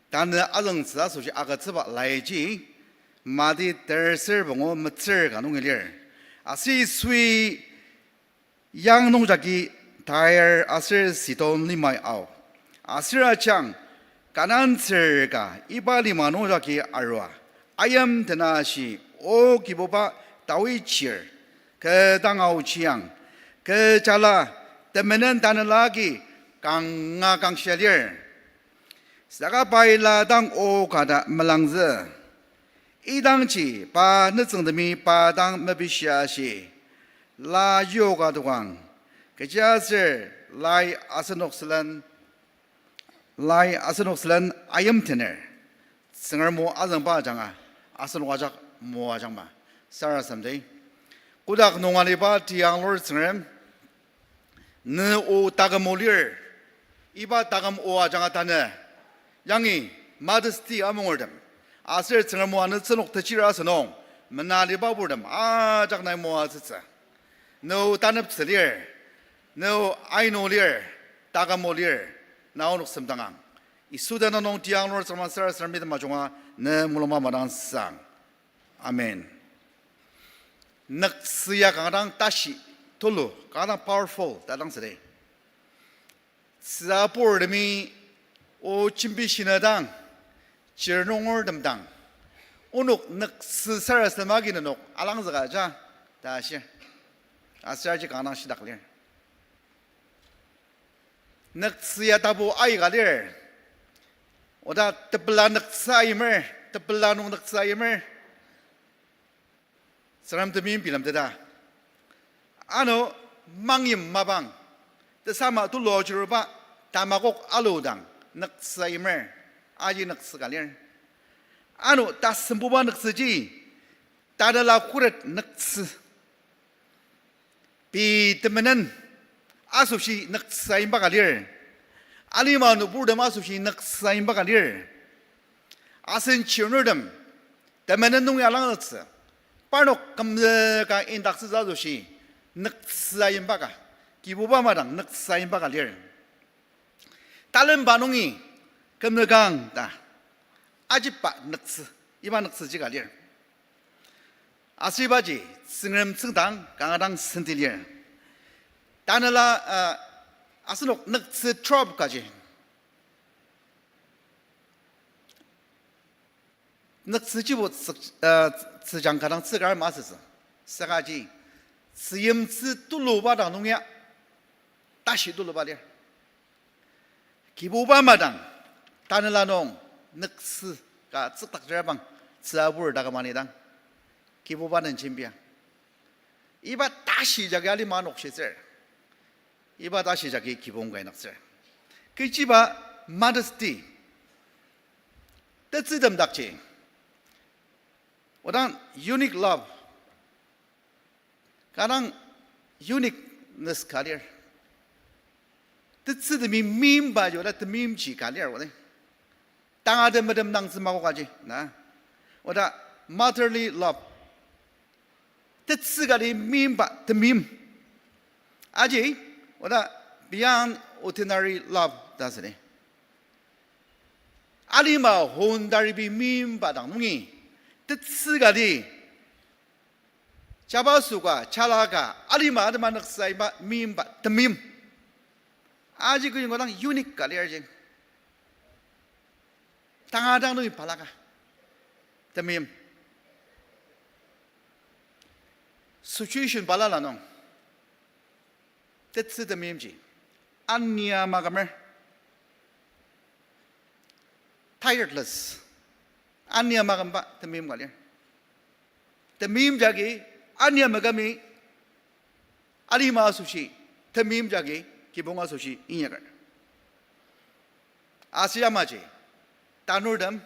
tanü azüngtsü asoshi agütsüba laiji, Mati ter ser pungu metsür ka nungi lir. Aser Yisui yang nungjagi Tyre aser Sidon limai ao. Aser ajang Kanan tsür ka iba lima nungjagi arua, ayimtena ashi, O Kibuba, Dawid chir, kü dang aochiang, kü jala temenen tanela agi kanga kangshia lir. Saka pai la dang o ka ta melangzü. Idangji pa nütsüngtemi pa dang mepishia ashi, la yoka dokang, kechiaser lai asenok sülen, lai asenok sülen ayimtener. Tsüngrem o azüngba ajanga, asenok ajak moajangma. Sarasadem di. Kotak nung aliba tianglur Tsüngrem, ne o taküm o lir, iba taküm o ajanga tanü, yangi Mother's Day amungertem, aser Tsüngrem o anü tsünok techir asünung, mena aliba purtem ajak nai moatsütsü. Ne o taneptsü lir, ne o ainu lir, taküm o lir, na onok semdangang. Yisu tenüng nung tianglur Tsüngrem sarasadem mitem ajunga ne mulungba madang sang. Amen. Nüktsü ya kanga dang tashi tulu, kanga dang powerful ta dang südi. Tsüaburtemi o jembishina dang, chir nungertem dang, onok nüktsü sarasadem agi nenok alangzüka ja ta shir. Aser aji kanga dang shitak lir. Nüktsü ya tapu aika lir. Oda tepela nüktsü ayimer, tepela nung nüktsü ayimer. Tsüngrem temeim bilemteta. Ano mangyim mapang, tesama tulu ajuruba, tamakok aludang nüktsü ayimer, aji nüktsü ka lir. Ano tasembuba nüktsüji, tanela khuret nüktsü. Pei temenen asoshi nüktsü ayimba ka lir. Alima nüburtem asoshi nüktsü ayimba ka lir. Asen chirnurtem temenen nung ya langzüktsü. Parnok kümzüka indaktsütsü asoshi nüktsü ayimba ka, Kibuba madang nüktsü ayimba ka lir. Talemba nungi kümzükang ta ajiba nüktsü, iba nüktsüji ka lir. Aser ibaji Tsüngrem tsüngdang kanga dang senti lir. Tanela, uh, asenok nüktsü drop kaji. Nüktsüjibo tsü-, uh, tsüjang ka dang tsükar masütsü. Sakaji, tzüyimtsü tuluba dang nung ya, tashi tuluba lir. Kibuba madang, tanela nung, nüktsü ka tsüktakjera bang, tsüabur taküm ani dang, Kibuba den jembia. Iba tashi jagi alima nokshitsür. Iba tashi jagi kibong ka inoktsür. Kechiba Mother's Day. Tetsütem dakji. Odang unique love. Kanga dang uniqueness ka lir. Tetsütemi meimba ji oda temeimji ka lir oda. Tanga temetem nangtsü mako kaji, na. Oda motherly love. Tetsü kati meimba temeim. Aji, oda beyond ordinary love ta südi. Alima hon taribi meimba dang nungi, tetsü kati, jabaso ka, jala ka, alima atema nüktsü iba meimba temeim. Aji kuyong kodang unique ka lir ji. Tanga dang nungi balaka. Temeim. Situation balala nung. Tetsü temeimji. Ania makümer. Tireless. Ania makümba temeim ka lir. Temeim jagi ania makümi, alima asoshi, temeim jagi kibong asoshi inyaker. Aser yamaji, tanurtem,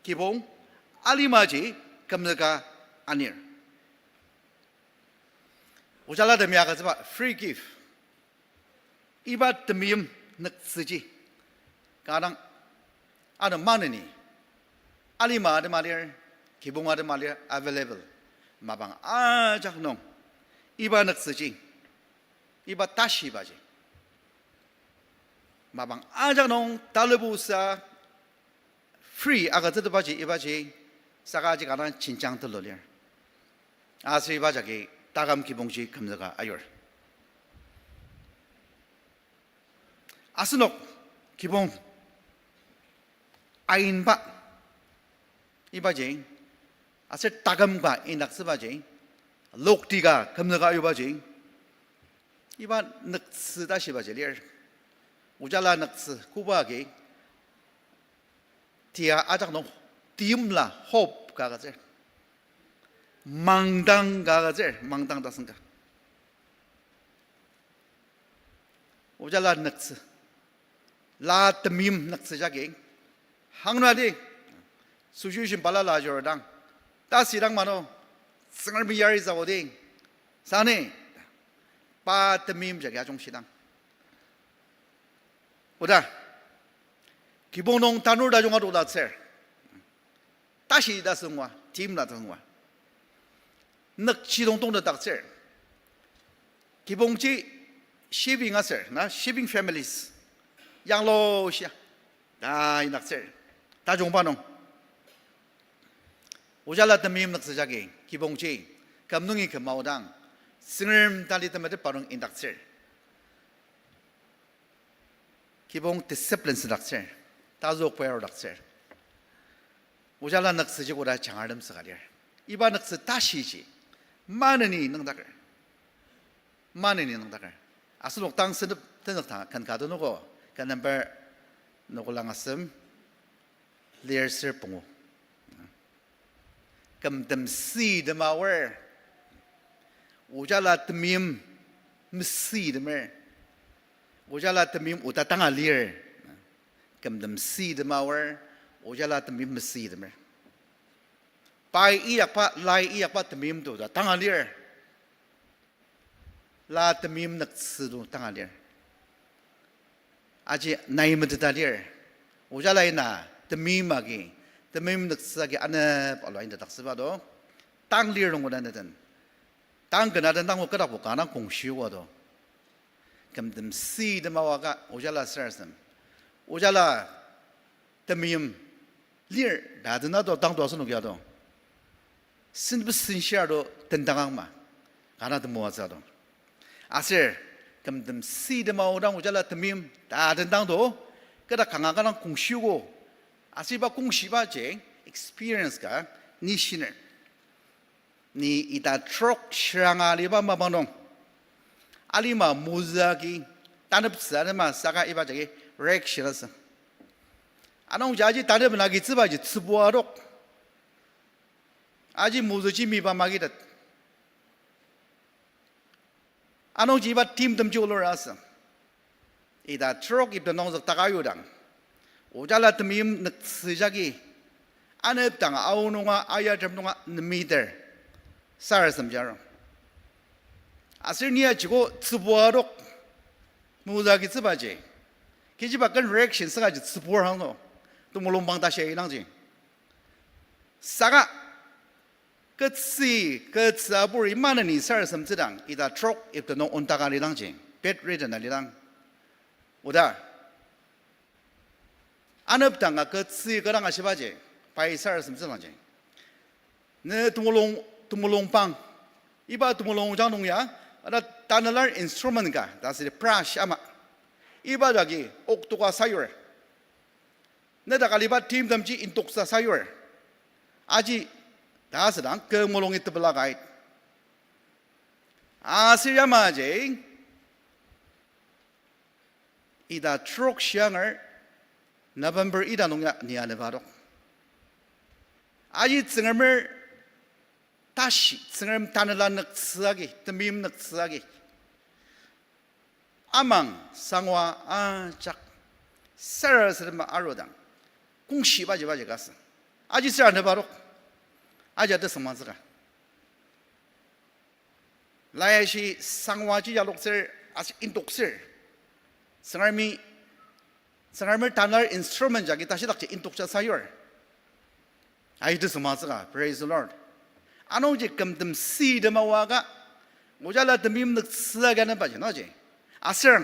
kibong, alimaji kümzüka anir. Ojala temi agütsüba free gift. Iba temeim nüktsüji. Kanga dang, ano maneni, alima atema lir, kibong atema lir available. Mapang ajak nung, iba nüktsüji, iba tashibaji, mapang ajak nung talibusa free agütsütepaji ibaji, saka aji kanga dang jenjang tulu lir. Aser iba jagi taküm kibongji kümzüka ayur. Asenok kibong ainba ibaji, aser taküm ka indaktsübaji, lokti ka kümzüka ayubaji, iba nüktsü tashibaji lir. Ojala nüktsü koba agi, tia ajak nung, teimla hope ka agütsür. Mangdang ka agütsür, mangdang ta sengka. Ojala nüktsü. La temeim nüktsü jagi. Hangnadi, situation balala ajurudang, tashi dang mano, Tsüngremi yaritsü odi, sani, pa temeim jagi ajungshidang, oda, kibong nung tanur tajung adokdaktsür. Tashi ta süngwa, teimla ta süngwa, nükjidong tongtetdaktsür. Kibongji shipping aser, na, shipping families, yanglu shia ta indaktsür, tajungba nung. Ojala temeim nüktsü jagi kibongji küm nungi küm aodang, Tsüngrem tali temetetba nung indaktsür. Kibong discipline südaktsür, tazükba arudaktsür. Ojala nüktsüji koda jangartem süka lir. Iba nüktsü tashiji maneni nüngdaker. Maneni nüngdaker. Asenok tang senep tenük ta ken ka tenuko, ken number noklang asem, lir ser pungu. Kümtem sütem aor, ojala temeim mesütemer. Ojala temeim oda tanga lir. Kümtem sütem aor, ojala temeim mesütemer. Pai iyakba, lai iyakba temeim to oda tanga lir. La temeim nüktsü to tanga lir. Aji nai meteta lir. Ojala ina temeim agi, temeim nüktsü agi anep alua indaktsüba to, tang lir nung oda neten, tang kena den tang o kedakbo kanga kongshiogo to. Kümtem sütem aoka ojala sarasadem, ojala temeim lir ta tena to tang to asenok ya to, senbesen shia to tendangang ma, kanga temoatsü to. Aser kümtem sütem aodang ojala temeim ta tendang to, keda kanga kanga kongshiogo. Aser iba kongshibaji experience ka ni shiner. Ni ita trok shiranga aliba mapang nung, alima mozü agi taneptsü atema saka iba jagi reaction asü. Anungji aji tanep nagi tsübaji tsübua adok. Aji mozüji miba magitet. Anungji iba timtemji olura asü. Ita trok ipta nungzük taka ayudang, ojala temeim nüktsü jagi, anepdang aonunga ayatem nunga nemiter sarasadem jarong. Aser ni ajiko tsübua adok, mozü agi tsübaji, kechiba ken reaction sükaji tsübur hangno, temulung bang tashi inangji. Saka Ketsü, ketsü aburi maneni sarasademtsüdang, ita trok ipte nung ontaka lidangji, bedridden alidang. Oda, anepdanga ketsü kü dang ashibaji, pai sarasademtsüdangji, ne temulung, temulung pang. Iba temulung jang nung ya, ana tanela instrument ka, ta sidi brush ama. Iba jagi oktoka sayur. Ne dak aliba timtemji intoksa sayur. Aji ta südang kü mulungi tepela kait. Aser yamaji, ita trok shianger November ita nung ya ni aneba adok. Aji Tsüngremer tashi, Tsüngrem tanela nüktsü agi, temeim nüktsü agi, amang sangwa ajak sarasadema arudang, kongshibaji baji kasü. Aji sür aneba adok. Aji tesüngmangtsüka. Lai ashi sangwaji yaloktsür, aser intoktsür. Tsüngremi, Tsüngremer tanela instrument jagi tashidakji intokja sayur. Aji tesüngmangtsüka, praise the Lord. Anungji kümtem sütem aoaka, ojala temeim nüktsü agi anebaji, noji. Aser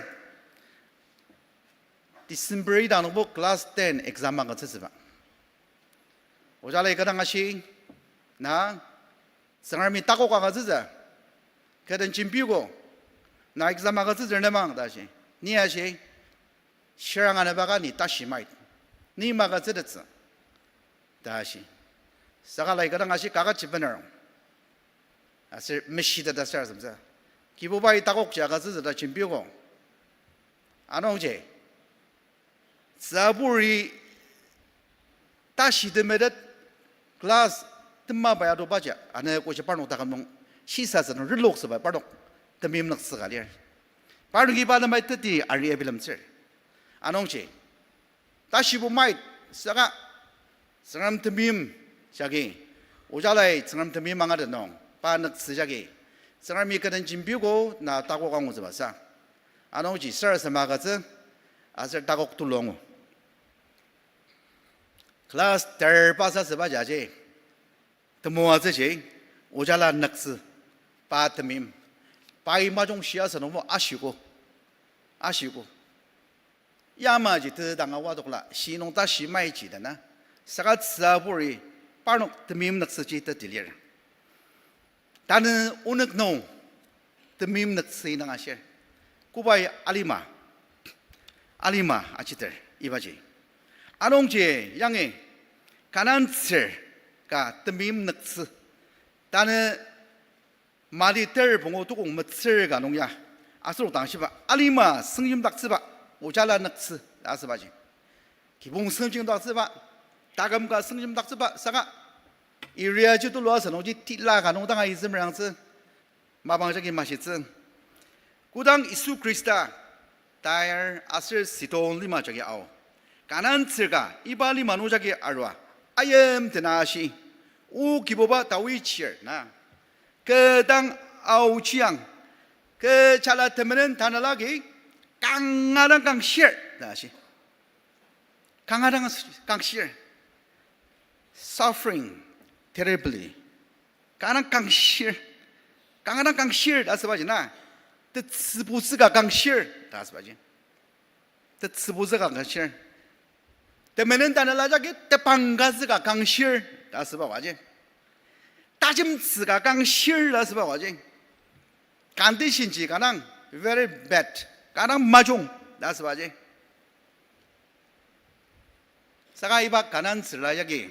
December ita nungbo class ten exam agütsütsüba. Ojalai kü dang ashi, na, Tsüngremi takok agütsütsü, kü den jembiogo, na exam agütsütsür nemang ta ashi. Ni ashi, shirang anebaka ni tashi mait, ni magütsütettsü ta ashi. Saka lai kü dang ashi kaket ji bener. Aser meshiteta sarasademtsü. Kibubai takokji agütsütsü ta jembiogo. Anungji, tsüburi tashi temetet class tema pai adobaji, ane koji parnok taküm nung shisatsü nung reloksüba parnok temeim nüktsü ka lir. Parnoki pa temai teti ari abilemtsür. Anungji, tashibo mait saka Tsüngrem temeim jagi, ojalai Tsüngrem temeim angatet nung pa nüktsü jagi, Tsüngremi kü den jembiogo na takok angutsübasa. Anungji sarasadema agütsü, aser takok tulu angu. Class ter pass asübaji aji, temoatsüji, ojala nüktsü, pa temeim, pai majung shia sünungbo ashiko, ashiko. Yamaji tedanga wadokla, shi nung tashi maiji ta na, saka tsüburi parnok temeim nüktsüji teti lir. Tanü onük nung temeim nüktsü indang ashir. Kobai alima, alima ajiter ibaji. Anungji yangi Kanan tsür ka temeim nüktsü. Tanü Mati ter pungu tukong metsür ka nung ya, asenok dang shiba alima sengyimdaktsüba, ojala nüktsü ta asübaji. Kibong sengyimdaktsüba, taküm ka sengyimdaktsüba saka, area ji tulu asenokji tila ka nung danga izümerangtsü, mapang jagi mashitsü. Kodang Yisu Khrista Tyre aser Sidon lima jagi ao, Kanan tsür ka iba lima nung jagi arua, ayimtena ashi, O Kibuba Dawid chir na, kü dang aochiang, kü jala temenen tanela agi kanga dang kangshir ta ashi. Kanga dang kangshir. Suffering terribly. Kanga dang kangshir. Kanga dang kangshir ta asübaji na, tetsübutsü ka kangshir ta asübaji. Tetsübutsü ka kangshir. Temenen tanela jagi tepang kazü ka kangshir ta asüba waji. Tajemtsü ka kangshir ta asüba waji. Condition ji kanga dang very bad, kanga dang majung ta asübaji. Saka iba Kanan tsüra yagi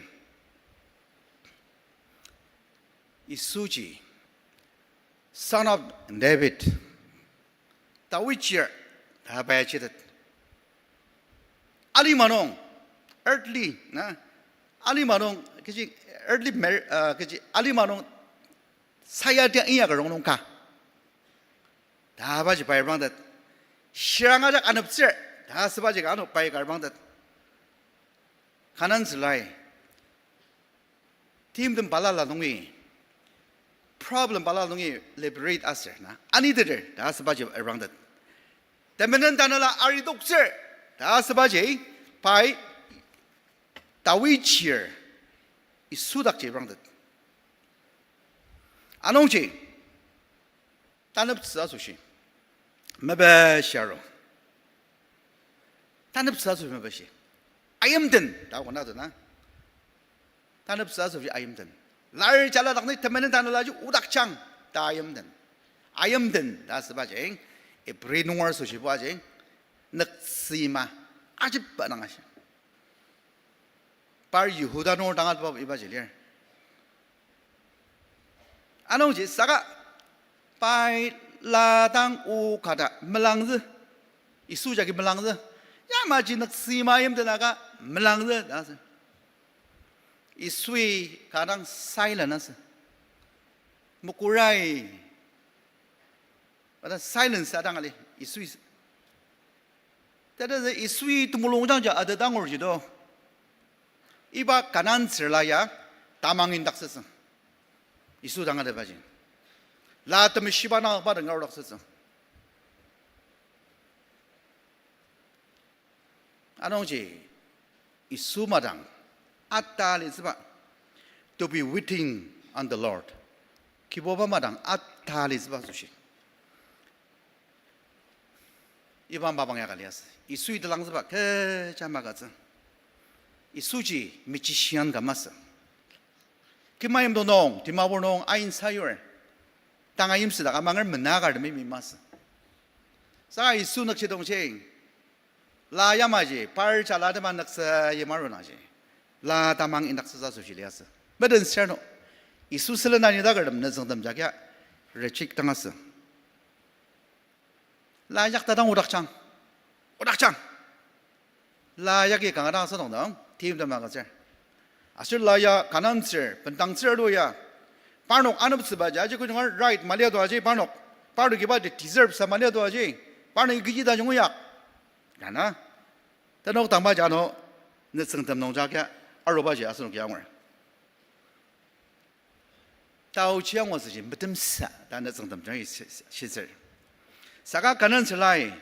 Yisuji, Son of David, Dawid chir ta pai achitet. Alima nung, earthly na, alima nung kechi, earthly mer-, uh, kechi alima nung sayudia inyaker rongnung ka ta abaji pai reprangtet. Shirang ajak aneptsür ta asübaji ka ano pai ka reprangtet. Kanan tsürai timtem balala nungi, problem balala nungi liberate aser na aniteter ta asübaji reprangtet. Temenen tanela aridoktsür ta asübaji pai Dawid chir Yisu dakji reprangtet. Anungji, taneptsü asoshi mepeshi aru. Taneptsü asoshi mepeshi. Ayimten, ta kona tena. Taneptsü asoshi ayimten. Lar jala dak ni temenen tanelaji odakjang ta ayimten. Ayimten ta asübaji, Ibri nunger asoshibaji, nüktsüima, ajiba dang ashi. Par Yihuda nunger dang atba ibaji lir. Anungji saka pai la dang o kata melangzü. Yisu jagi melangzü. Yamaji nüktsüima ayimten aka melangzü ta asü. Yisui kanga dang silent asü. Mokurai. Pada silence adang ali, Yisui. Tada Yisui temulung jangja atet angur ji do. Iba Kanan tsürla ya tamang indaktsütsü. Yisu dang atepaji. La temeshiba nang pa dang arudaktsütsü. Anungji Yisu madang atalitsüba, to be waiting on the Lord. Kibuba madang atalitsüba asoshi. Iba mapang ya ka liasü. Yisui telangzüba kecha magütsü. Yisuji magician ka masü. Kimayim to nung, Dimapur nung, ain sayur. Tanga yimsüdak amanger menakartemi masü. Saka Yisu nükjidongji, la yamaji, par jala tema nüktsü yimaru nangji. La tamang indaktsütsü asoshi liasü. Meden ser no. Yisu sülen anidakertem nütsüngtem jagia reject dang asü. La yakta dang odakjang. Odakjang. La yagi kanga dang asünung dang, timtem agütsür. Aser la ya Kanan tsür, bendang tsür alu ya. Parnok aneptsüba ja, aji kujunga right mali atu aji parnok. Parnok iba ji deserve sa mali atu aji. Parnok ikiji ta jungu yak. Nana. Tenok tangba ja no, nütsüngtem nung ja kia, aruba ji asenoki angur. Taochi angutsüji metemsa ta nütsüngtem jagi shi-, shi-, shitsür. Saka Kanan tsürlai,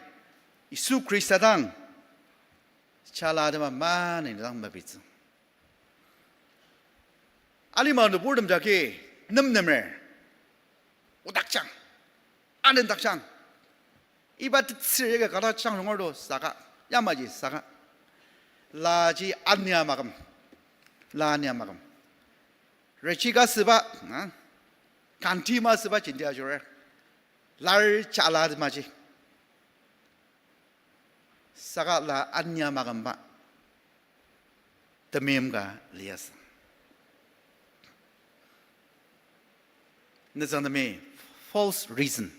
Yisu Khrista dang, jala atema maneni dang mepitsü. Alima nüburtem jagi, nemnemer, odakjang, anendakjang. Iba tetsür yagi kata chang nungerto saka, yamaji saka. Laji ania maküm. La ania maküm. Reject asüba, na? Condemn asüba jenti ajurer. Lar jala atemaji. Saka la ania makümba temeim ka liasü. Nütsüngtemi false reason.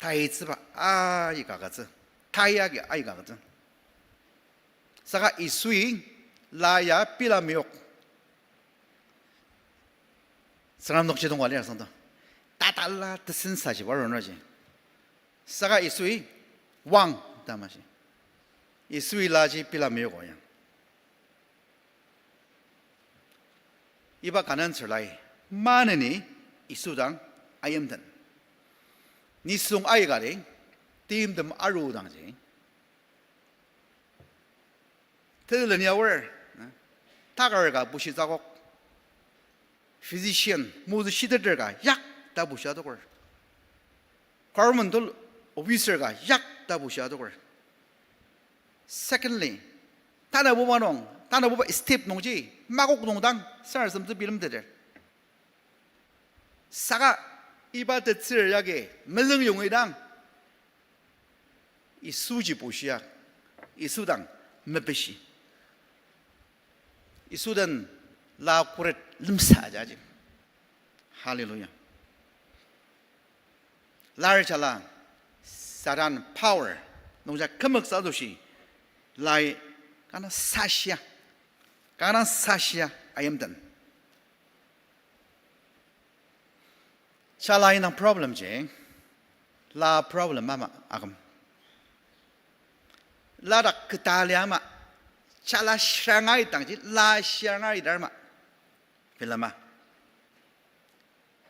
Taitsüba aika agütsü. Tai agi aika agütsü. Saka Yisui la ya pila meyok. Tsüngrem nokji tongka lir asüngdang. Tatala tesensaji ba ronraji. Saka Yisui wang ta mashi. Yisui laji pila meyoko ya. Iba Kanan tsürlai maneni Yisu dang ayimten. Nisung aikati timtem arudangji. Telen ya aor, na, takar ka bushitsü akok. Physician, mozü shiteter ka yak ta bushia adoker. Government officer ka yak ta bushia adoker. Secondly, tanabuba nung, tanabuba step nungji, makok nung dang, sarasademtsü bilemteter. Saka iba tetsür yagi mezüng yongi dang, Yisuji bushia, Yisu dang mepishi. Yisu den la khuret lemsa jaji. Hallelujah. Lar jala Satan power nungja kümüksa asoshi lai kana sashia, kana sashia ayimten. Jala indang problem ji, la problem ama aküm. Ladak ketali ama, jala shirangai dangji, la shirangai dar ama. Bilema.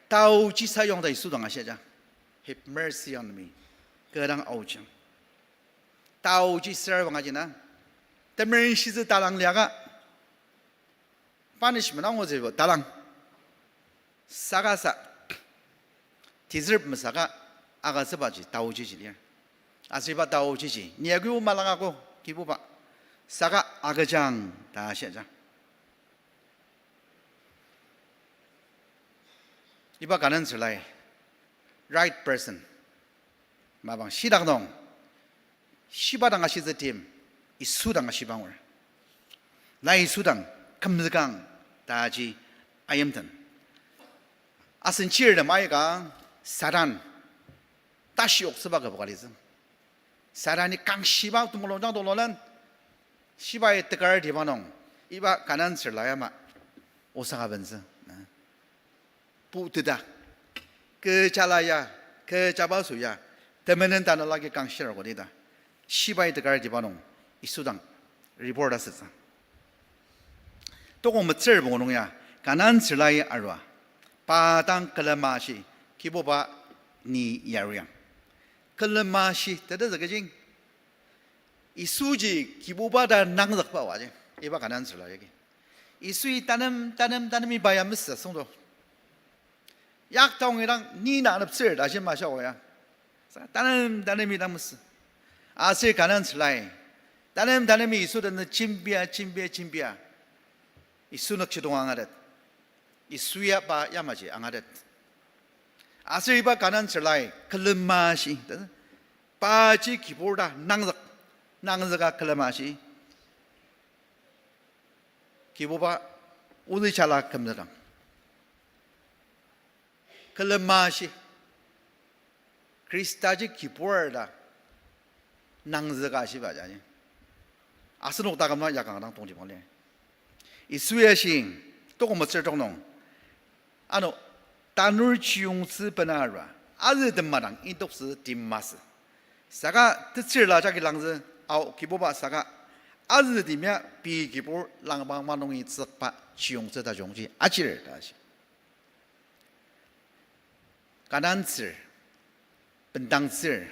Taoji sayong ta Yisu dang ashia ja. Have mercy on me. Kü dang aoji. Taoji ser bang ajina. Temerenshitsü talang liaka. Punishment angutsübo talang. Saka sa. deserve masaka agütsübaji taoji ji lir. Aser iba taoji ji, ni agiu malangago Kibuba, saka agüjang ta shiaja. Iba Kanan tsürlai, right person. Mapang shidak nung, shiba dang ashitsü tim, Yisu dang ashiba angur. Nai Yisu dang kümzükang ta ji ayimten. Asen chirtem aika Satan tashi oktsüba kübok alitsü. Satani kangshiba temulungjang tululen, shibai tekar tiba nung, iba Kanan tsürla yama osang abentsü. Puteta, kü jala ya, kü jaba sü ya, temenen tanela agi kangshir kodi ta, shibai tekar tiba nung, Yisu dang report asütsü. Tokong metsür pungu nung ya, Kanan tsürlai arua, pa dang külema shi, Kibuba ni yariang. Külema shi, tetezü kejing. Yisuji Kibuba ta nangzükba waji, iba Kanan tsürla yagi. Yisui tanem, tanem, tanemi pa ya mesü süngdo. Yak taongi dang ni na aneptsür ta shi masha oya. Sa tanem, tanemi dang mesü. Aser Kanan tsürlai, tanem, tanemi Yisu den jembia, jembia, jembia. Yisu nükjidong angatet. Yisu ya pa yamaji angatet. Aser iba Kanan tsürlai külema shi, paji Kibur ta nangzük, nangzüka külema shi. Kibuba, ozü jala kümzükang. Külema shi, Khristaji Kibur ta nangzüka shiba jani. Asenok taküm nung yakang dang tongtibang lir. Yisu ya shi, tokong metsür tok nung, ano, tanur chiyongtsü bena arua, azü tema dang intoktsü tim masü. Saka tetsürla jagi langzü, ao Kibuba saka, azü tim ya pei Kibur langpang manungi tsükba chiyongtsü tajungji ajir ta shi. Kanan tsür, bendang tsür,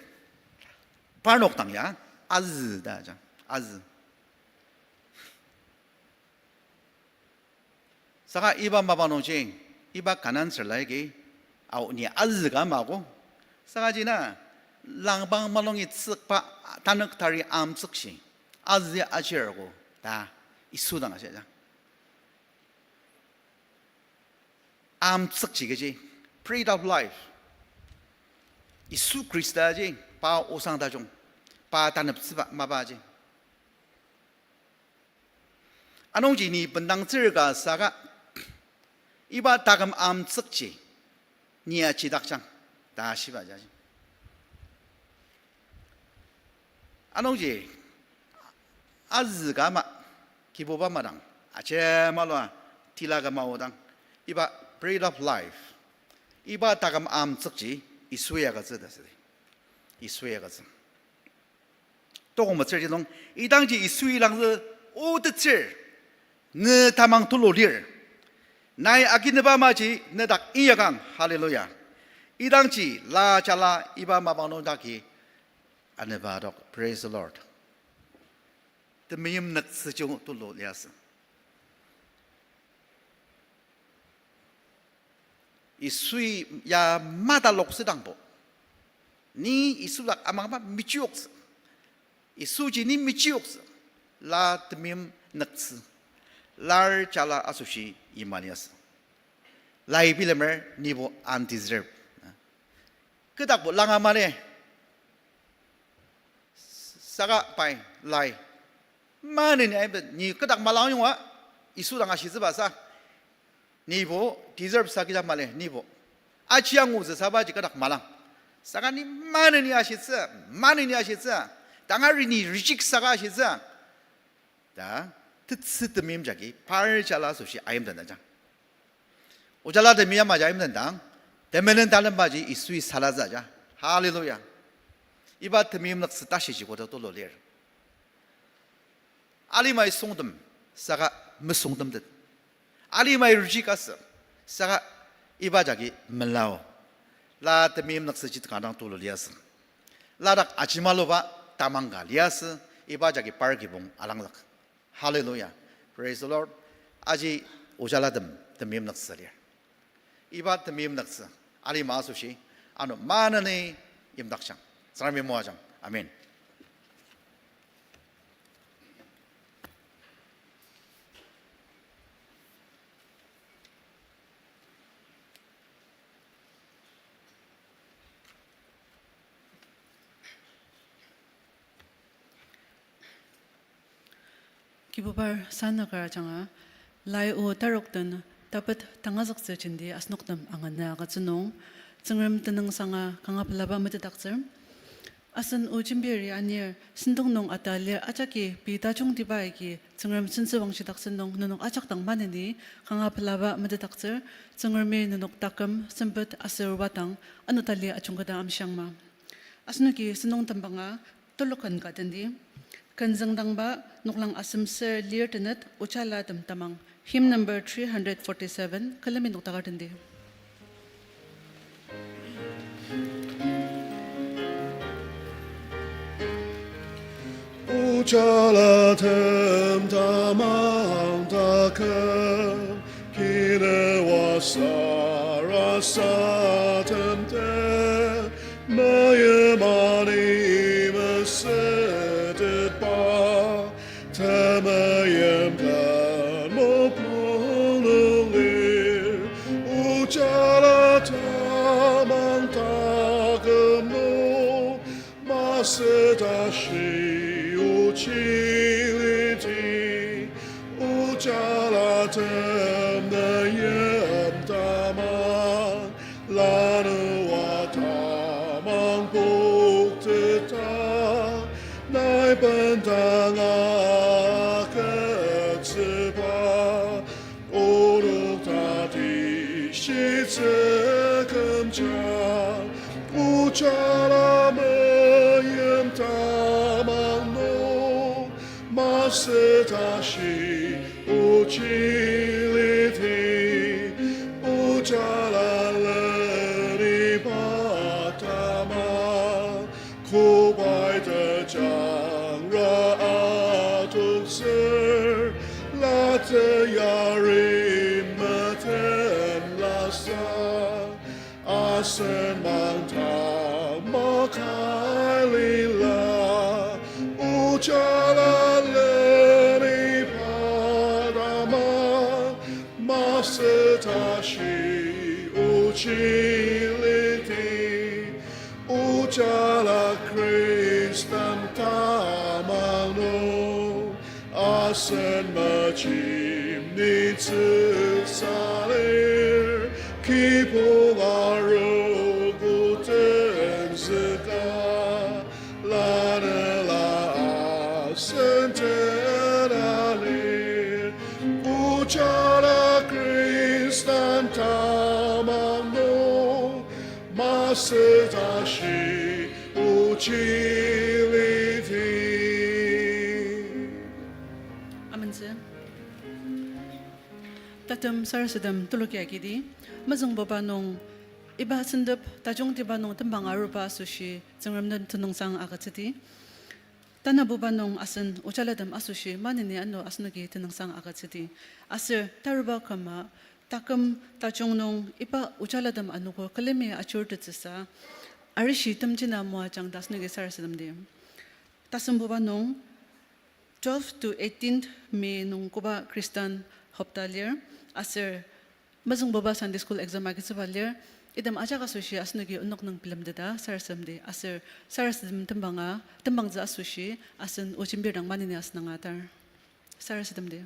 parnok dang ya, azü ta ja, azü. Saka iba mapa nungji, iba Kanan tsürla agi, ao ni azü ka maogo. Saka ji na, langpang manungi tsükba tanük tari amtsükji, azü ajir ko, ta, Yisu dang ashia ja. Amtsükji kechi, bread of life. Yisu Khristaji pa osang tajung, pa taneptsüba mapaji. Anungji ni bendang tsür ka saka, iba taküm amtsükji, ni achidakjang, ta shiba jaji. Anungji, azü ka ama, Kibuba madang, ajema lua, tila ka maodang, iba bread of life, iba taküm amtsükji, Yisu ya agütsü ta südi. Yisu ya agütsü. Tokong metsür ji nung, idangji Yisui langzü, o tetsür, ne tamang tulu lir. Nai akineba maji nedak inyakang, hallelujah. Idangji la jala iba mapang nung daki aneba adok, praise the Lord. Temeim nüktsüji tulu liasü. Yisui ya mataloktsü dangbo, ni Yisu dak amangba mechiyoktsü. Yisuji ni mechiyoktsü. La temeim nüktsü. Lar jala asoshi yimaliasü. Lai bilemer nibo undeserved. Kü dakbo langa mali. Saka pai, lai. Maneni aiben, ni kü dak malang yonga, Yisu dang ashitsüba sa. Nibo deserve sa kija mali, nibo. Aji angutsü sabaji kü dak malang. Saka ni maneni ashitsü, maneni ashitsü. Tangari ni reject saka ashitsü. Ta, tetsü temeim jagi, par jala asoshi ayimten dang jang. Ojala temeim ama jagi ayimten dang, temenen talembaji Yisui salatsü ja. Hallelujah. Iba temeim nüktsü tashiji koda tulu lir. Alimai süngdem, saka mesüngdemtet. Alimai reject asü, saka iba jagi melao. La temeim nüktsüji kanga dang tulu liasü. Ladak ajimaluba tamang ka liasü, iba jagi par kibong alangzük. Hallelujah. Praise the Lord. Aji ojalatem temeim nüktsü lir. Iba temeim nüktsü, alima asoshi, ano maneni yimdakjang. Tsüngremi moajang. Amen. Kibuba sanaka ajanga, lai o tarok den tapet tangazüktsü jenti asenok nem angana agütsü nung, Tsüngrem tenüngsanga kanga pelaba metetdaktsür. Asen o jembiri anir, sentong nung ata lir ajaki pei tajungtiba agi Tsüngrem sentsüwangshidaktsü nung nenok ajak dang maneni kanga pelaba metetdaktsür. Tsüngremi nenok taküm, sempet aser wadang ano tali ajungketa amshiangma. Asenoki sentong tembanga tuluken ka tendi. Ken züngdangba noklang asem ser lir tenet, Ojalatem tamang. Hymn number three hundred forty-seven, külemi noktaker tendi. Ojalatem tamang taküm, kina wa sarasadem te, meimani mesütetba, temeim ken mopung nung lir, Ojala tamang taküm nung, masü tashi ochi liti, Ojalatem meim tamang, lanua tamang pokteta, nai bendanga agütsüba, onok tati shitsü kümjang, Ojala meim tamang nung, masü tashi ochi liti, Ojala leniba tamang, kobai tejangra adoktsür, la teyari metem lasa, asen mang tamaka lila, Ojala leniba tamang, masü tashi ochi liti, Ojala Khristan tamang nung, asen majemnitsü salir, kibong arogo tenzüka, lanela asen tena lir, Ojala Khristan tamang nung, masü tashi ochi liti. Amentsü. Tatem sarasadem tuluki agidi, mezüngbuba nung iba sentep tajungtiba nung tembang aruba asoshi Tsüngrem nem tenüngsang agütsüdi. Tanabuba nung asen ojalatem asoshi maneni ano asenoki tenüngsang agütsüdi. Aser taruba küma taküm tajung nung iba ojalatem anogo külemi ajurtettsüsa arishi temjina moajang ta asenoki sarasademdi. Tasembuba nung twelve to eighteen May nung koba Khristan hopta lir, aser mezüngbuba Sunday school exam agütsüba lir, item ajak asoshi asenoki onok nung bilemteta sarasademdi, aser sarasadem tembanga, tembangtsü asoshi asen o jembir dang maneni asenanga atar. Sarasademdi.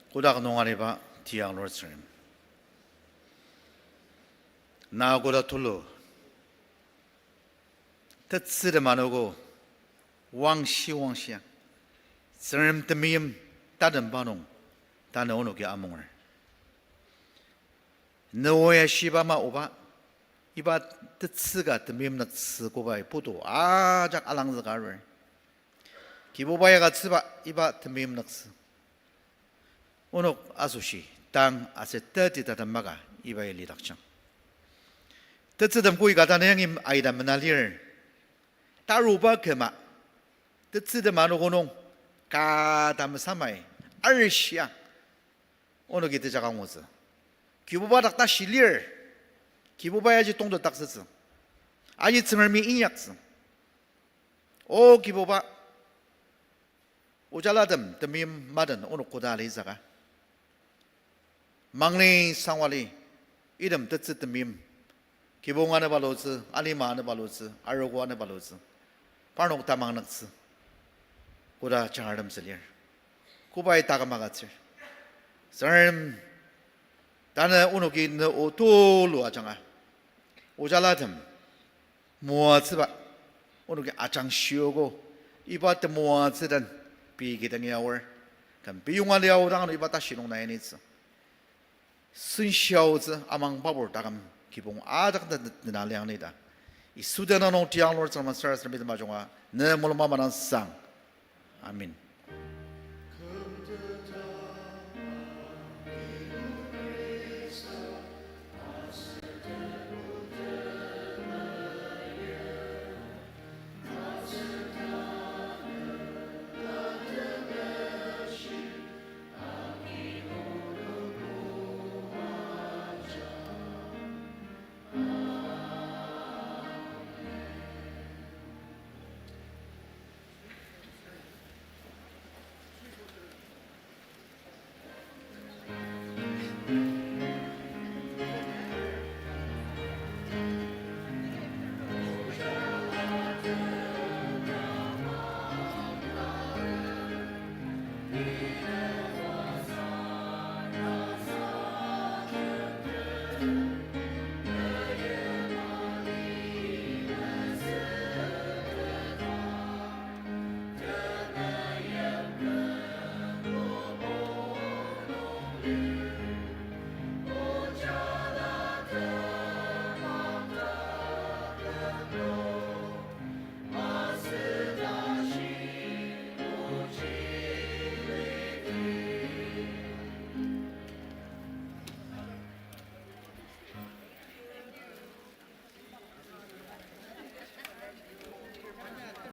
Kotak nung ariba tiang Lord Tsüngrem, Na koda tulu, tetsütem anogo wangshi wangshia, Tsüngrem temeim tatemba nung, tanü onoki amunger. Noa ya shiba ama oba, iba tetsü ka temeim nüktsü kobai putu ajak alangzüka arur. Kibuba ya agütsüba iba temeim nüktsü. Onok asoshi tang aser teti tatem maka iba ya lidakjang. Tetsütem koika tanü yangi aita mena lir. Taruba küma, tetsütem anogo nung ka ta mesamai arishia onoki tejak angutsü. Kibuba dak tashi lir. Kibuba ya aji tongtetdaktsütsü. Aji Tsüngremi inyaktsü. O Kibuba, ojalatem temeim maden onok koda alitsüka, mangni sangwali, item tetsü temeim, kibong anüba alutsü, alima anüba alutsü, arogo anüba alutsü, parnok tamang nüktsü, koda jangratemtsü lir. Kobai taküm agütsür. Tsüngrem, tanü onoki ne o tulu ajanga, ojalatem moatsüba onoki ajangshiogo, iba temoatsü den pei kidangi aor, küm pei yonga liaodang ano iba tashi nung nai anitsü. Sensaotsü amang babur taküm kibong ajak den nena liang ni ta. Yisu tenüng nung tiang Lord Tsüngrem sarasademi temajunga ne mulung ama dang sang. Amen.